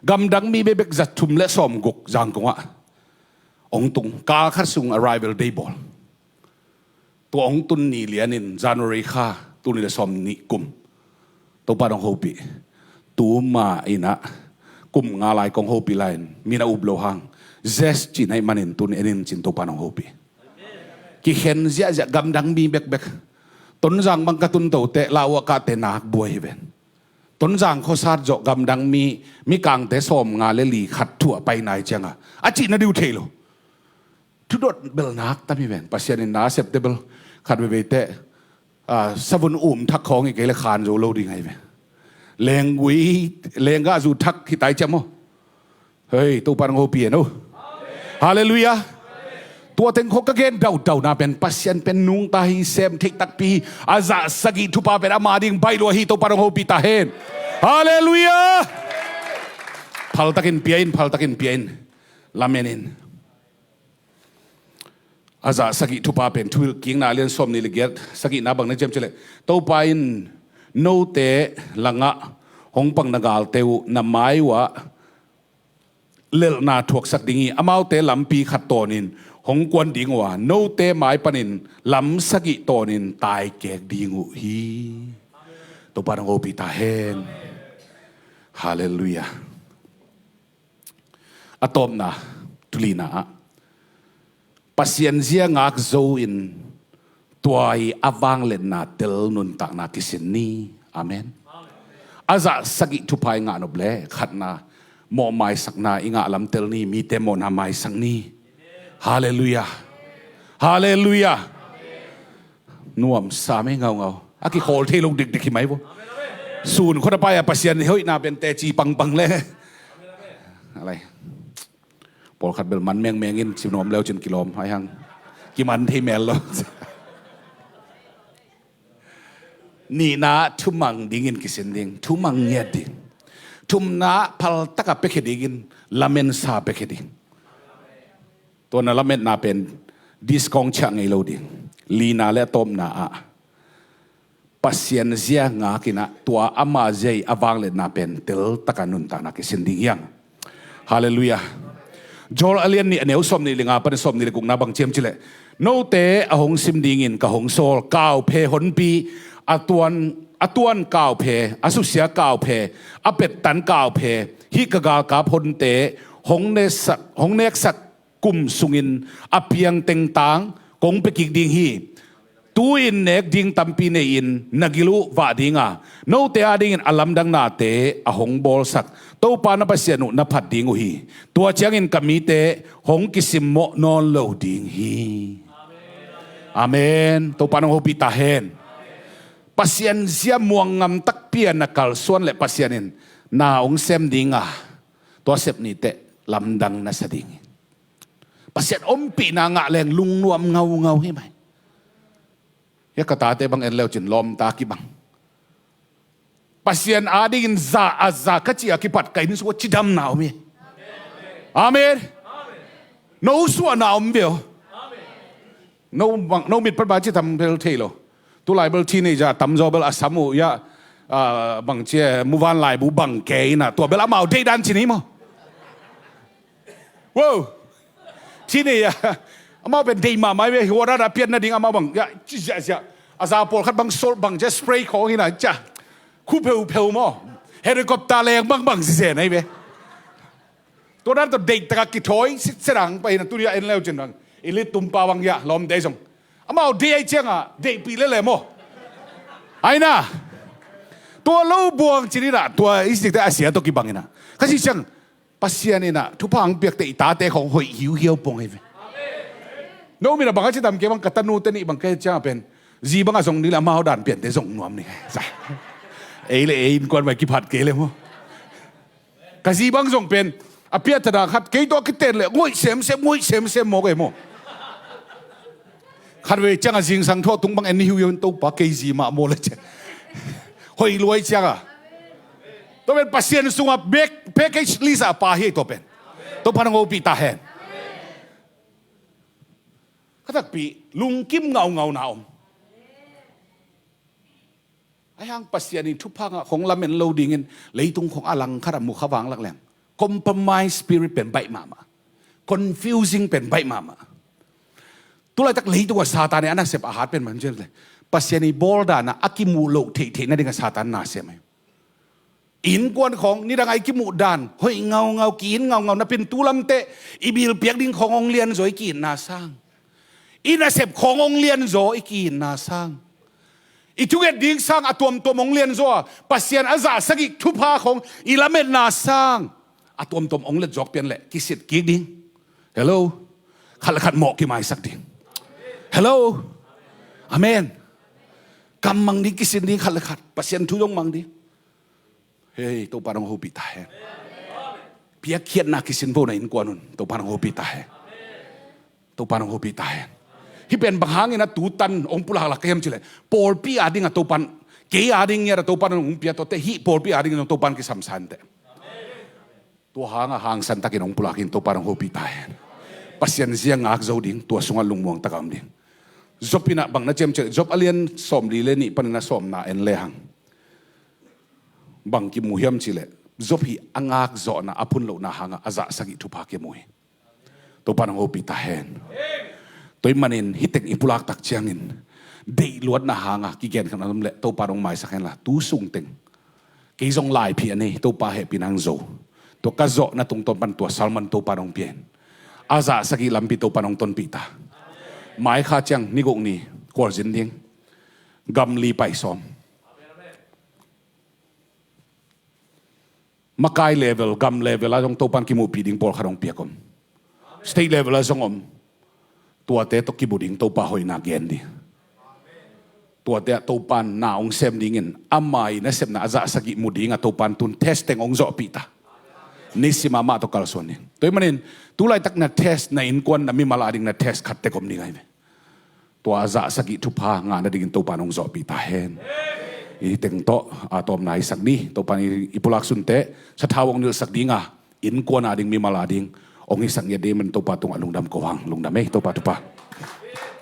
Gamdang mi bekbek za thum le sawm guk Yangon ah hong tung, kal khat sung arrival day bawl. Tua hong tun ni lianin January kha, tul nih le sawm nih kum Topa in hong hopih. Tuma in ah kum nga lai kong hopih lai-in mi na up lo hang, zest cih na hih manin tun en in cin Topa in hong hopih. Kikhen ziahziah, gamdang mi bekbek. Tonzang bang ka tun to teh, Lauhuah kahte nak buai hi ven. Tonzang khuasat zawh gamdang mi, mikangte sawm nga le li khat thu a pai nai cianga a cihna diu thei lo. Thudot bel nak tam hi ven. Pasian in na septe bel khat veivei teh, ah, savun um thak khawng hi kei le khan zo lo ding ahi ve. Lenggui, lenggahzu thak hi tai ciam aw. Hei, Topa in hong hopih hen aw. Halleluiah. Tua teng khawng ka gen daudau na pen Pasian pen nungta hi, sem theih takpi hi. A zah sagih thupha pen ama ding baih lua hi. Topa in hong hopih ta hen. Halleluiah. Phaltakin pia in, phaltakin pia in. Lamen in. A zah sagih thupha pen Thuhilhkikna lian sawm nih le giat, sagihna bang na ciam cileh, Topa in note langah hong pang na galte uh na mai uhah lelhna thuaksak ding hi. Amaute lampi khat tawnin hong kuan ding uh a, note mai panin lam sagih tawnin taikek ding uh hi. Topa in hong hopih ta hen. Halleluiah. A tawpna, thulina ah, Pasian zia ngak zo in tua i a vangliatna tel nuntakna kisin ni. Amen. A zah sagih thupha i ngah nop le khatna, mawhmaisakna i ngah lam tel ni, mite mawhna maisak ni. Halleluiah. Halleluiah. Nuamsa mei ngaungau. A kikhawl thei lo dikdik hi mai vo. Sun khuata pai-a Pasian hoihna pen teci pangpang le. Alai. Pawlkhat bel man mengmeng in ci nuam leu cin kilawm ai hang. Kiman thei mel lo. Nihna thumang dingin kisin ding. Thumang ngiat ding. Thumna phaltaka piakhia dingin lamensa piakhia ding. Tua na lametna pen discount ciah ngei lo ding. Lina le a tawpna ah Pasian zia ngakin ah tua ama zia i a vangliatna pen teltaka nuntakna kisin ding hiang. Halleluiah. Joel a lian nih a neu sawm nih le nga pan sawm nih le gukna bang ciam cileh, note a hong sim dingin ka hong sawl kauphe honpi, a tuan, a tuan kauphe, a susia kauphe, a pettan kauphe, hih ka galkap honte hong neksak, hong neksak kum sungin a piang tengtang kong pia kik ding hi. Tu-in nek ding tampi nei-in na gil uh vah dinga, note adingin a lamdang nate a hong bawlsak Topa na Pasian uh na phat ding uh hi. Tua ciangin ka mite hong kisimmawh nawn lo ding hi. Amen. Topa nong hopih ta hen. Pasian zia muang ngam takpi a na kalsuan le Pasian in na hong sem dinga, tua sep niteh lamdang na sa ding hi. Pasian ompihna ngah leng lungnuam ngaungau hi mai. Hia ka tate bang en leu cin lawmta kibang. Pasian adingin za a za ka ci a kipat ka inn sua cidamna om hi. Amen. No suahna om veu. No bang, no mit pan ba ci tam bel thei lo. Tu lai bel teenager tam zaw bel a sam uh ya, ah, bang cia muvan laibu bang ke ina tua bel amau deih dan ci ni maw. Wow. Teenager amau pen deih mahmah ve, huadat a pian nading amau bang ya ci ziahziah. A za pawlkhat bang sol bang cia spray khawng ina cia khu pheupheu maw, helicopter leng bangbang zizen ahi ve. Tua dan tawh deih takah kithawi sitset ang pai ina tuni a en leu cin bang i lit tumpa bang ya lawmte zong Amau deih ahih ciangah deihpih lele maw? Aina, tua lo buang ci-in ah, tua i sikte a sia tawh kibang in ah, ka cih ciang Pasian in ah thupha hong piakte i tate khawng hoih hiuhiau pong hi ve. No min ah bang a ci tam kei bang, ka tanute nih bang ka hih ciangah pen zi bangah zong ding leh amau dan piante zong nuam ni. Ei le ei innkuan mai kiphat kei le maw? Ka zi bang zong pen a piattana khat kei tawh a kiten leh ngoih semsem, ngoih semsem mawk ei maw? Khatvei ciangah zingsang thawh tung bang en ni hiuhiau in, Topa kei zi mah maw le ciang. Hoih luai ciangah. Tua pen Pasian sungah bek package list ah a pa hi ei tua pen. Topa nang hopih ta hen. Kha takpi lungkim ngaungauna om. Ahi hang Pasian in thupha ngah khong lamen lo dingin leitung khong a langkhat a mu kha vanglak leng compromise spirit pen baih mahmah. Confusing pen baih mahmah. Tulaitak leitungah Satan in a nasep a hat pen man cian le Pasian i bawl danah a kimuh loh theihtheih nadingah Satan nasem ahi. Innkuan khong nidang a i kimuh dan hoih ngaungau, ki-it ngaungau napi-in tu lamteh i bilpiak ding khong hong lianzaw i ki-itna sang, i nasep khong hong lianzaw i ki-itna sang, i thunget ding sang a tuamtuam hong lianzaw a, Pasian a zahsagih thupha khong i lametna sang a tuamtuam hong letzawk pian leh kisit kik ding. Hello. Khat le khat mawh kimaisak ding. Hello. Amen. Kam mang ding, kisin ding khat le khat. Pasian thu zong mang ding. Hei, Topa nang hopih ta hen. Piakkhiatna kisin vona innkuan un. Topa nang hopih ta hen. Topa nang hopih ta hen. Hih pen bang hangin a tutan hong pulaklak ka hiam cileh pawlpi adingah Topan, kei ading ngiat a Topan hong pia tuate hih pawlpi adingin Topan kisamsa inteh. Tua hangah hangsan takin hong pulakin Topa nang hopih ta hen. Pasian zia ngak zo ding, tua sungah lungmuang taka om ding. Job in ah bang na ciam cileh, Job a lian sawmli le nih panin a sawmna en lehang bang kimu hiam cileh, Job hih a ngakzawhna a phun lohna hangah a zahsagih thupha kimu hi. Topa nang hopih ta hen. Tua ahih manin hih teng i pulak tak ciangin deihluatna hangah kigenkhiatna om leh Topa nang maisak henla tu sung teng kei zong laiphi a nei, Topa hehpihna hong zo. Tua ka zawhna tungtawn pan tua salman Topa nang pia in a zahsagih lampi Topa nang tonpih ta. Mai kha ciang ni guk ni khualzin ding, gam li pai sawm. Makai level, gam level ah zong Topan kimuhpih ding pawlkhat hong piak om. State level ah zong om. Tuate tawh kimu ding Topa hoihna gen ding. Tuate ah Topan na hong sem dingin ama i nasepna a zahsagih mu dingah Topan tun test teng hong zawhpih ta. Nisim ah amah tawh kalsuan ding. Tua ahih manin tulaitak na test, na innkuan, na mimal ading na test khat tek om ding ahi ve. Tua a zahsagih thupha ngah nadingin Topa nang zawhpih ta hen. Hih teng tawh a tawpna i sak ni, Topa i pulak sunte sathau hong nilhsak dinga innkuan ading, mimal ading hong hisak ngiat ding man Topa tungah lungdam ko hang. Lungdam ei, Topa thupha.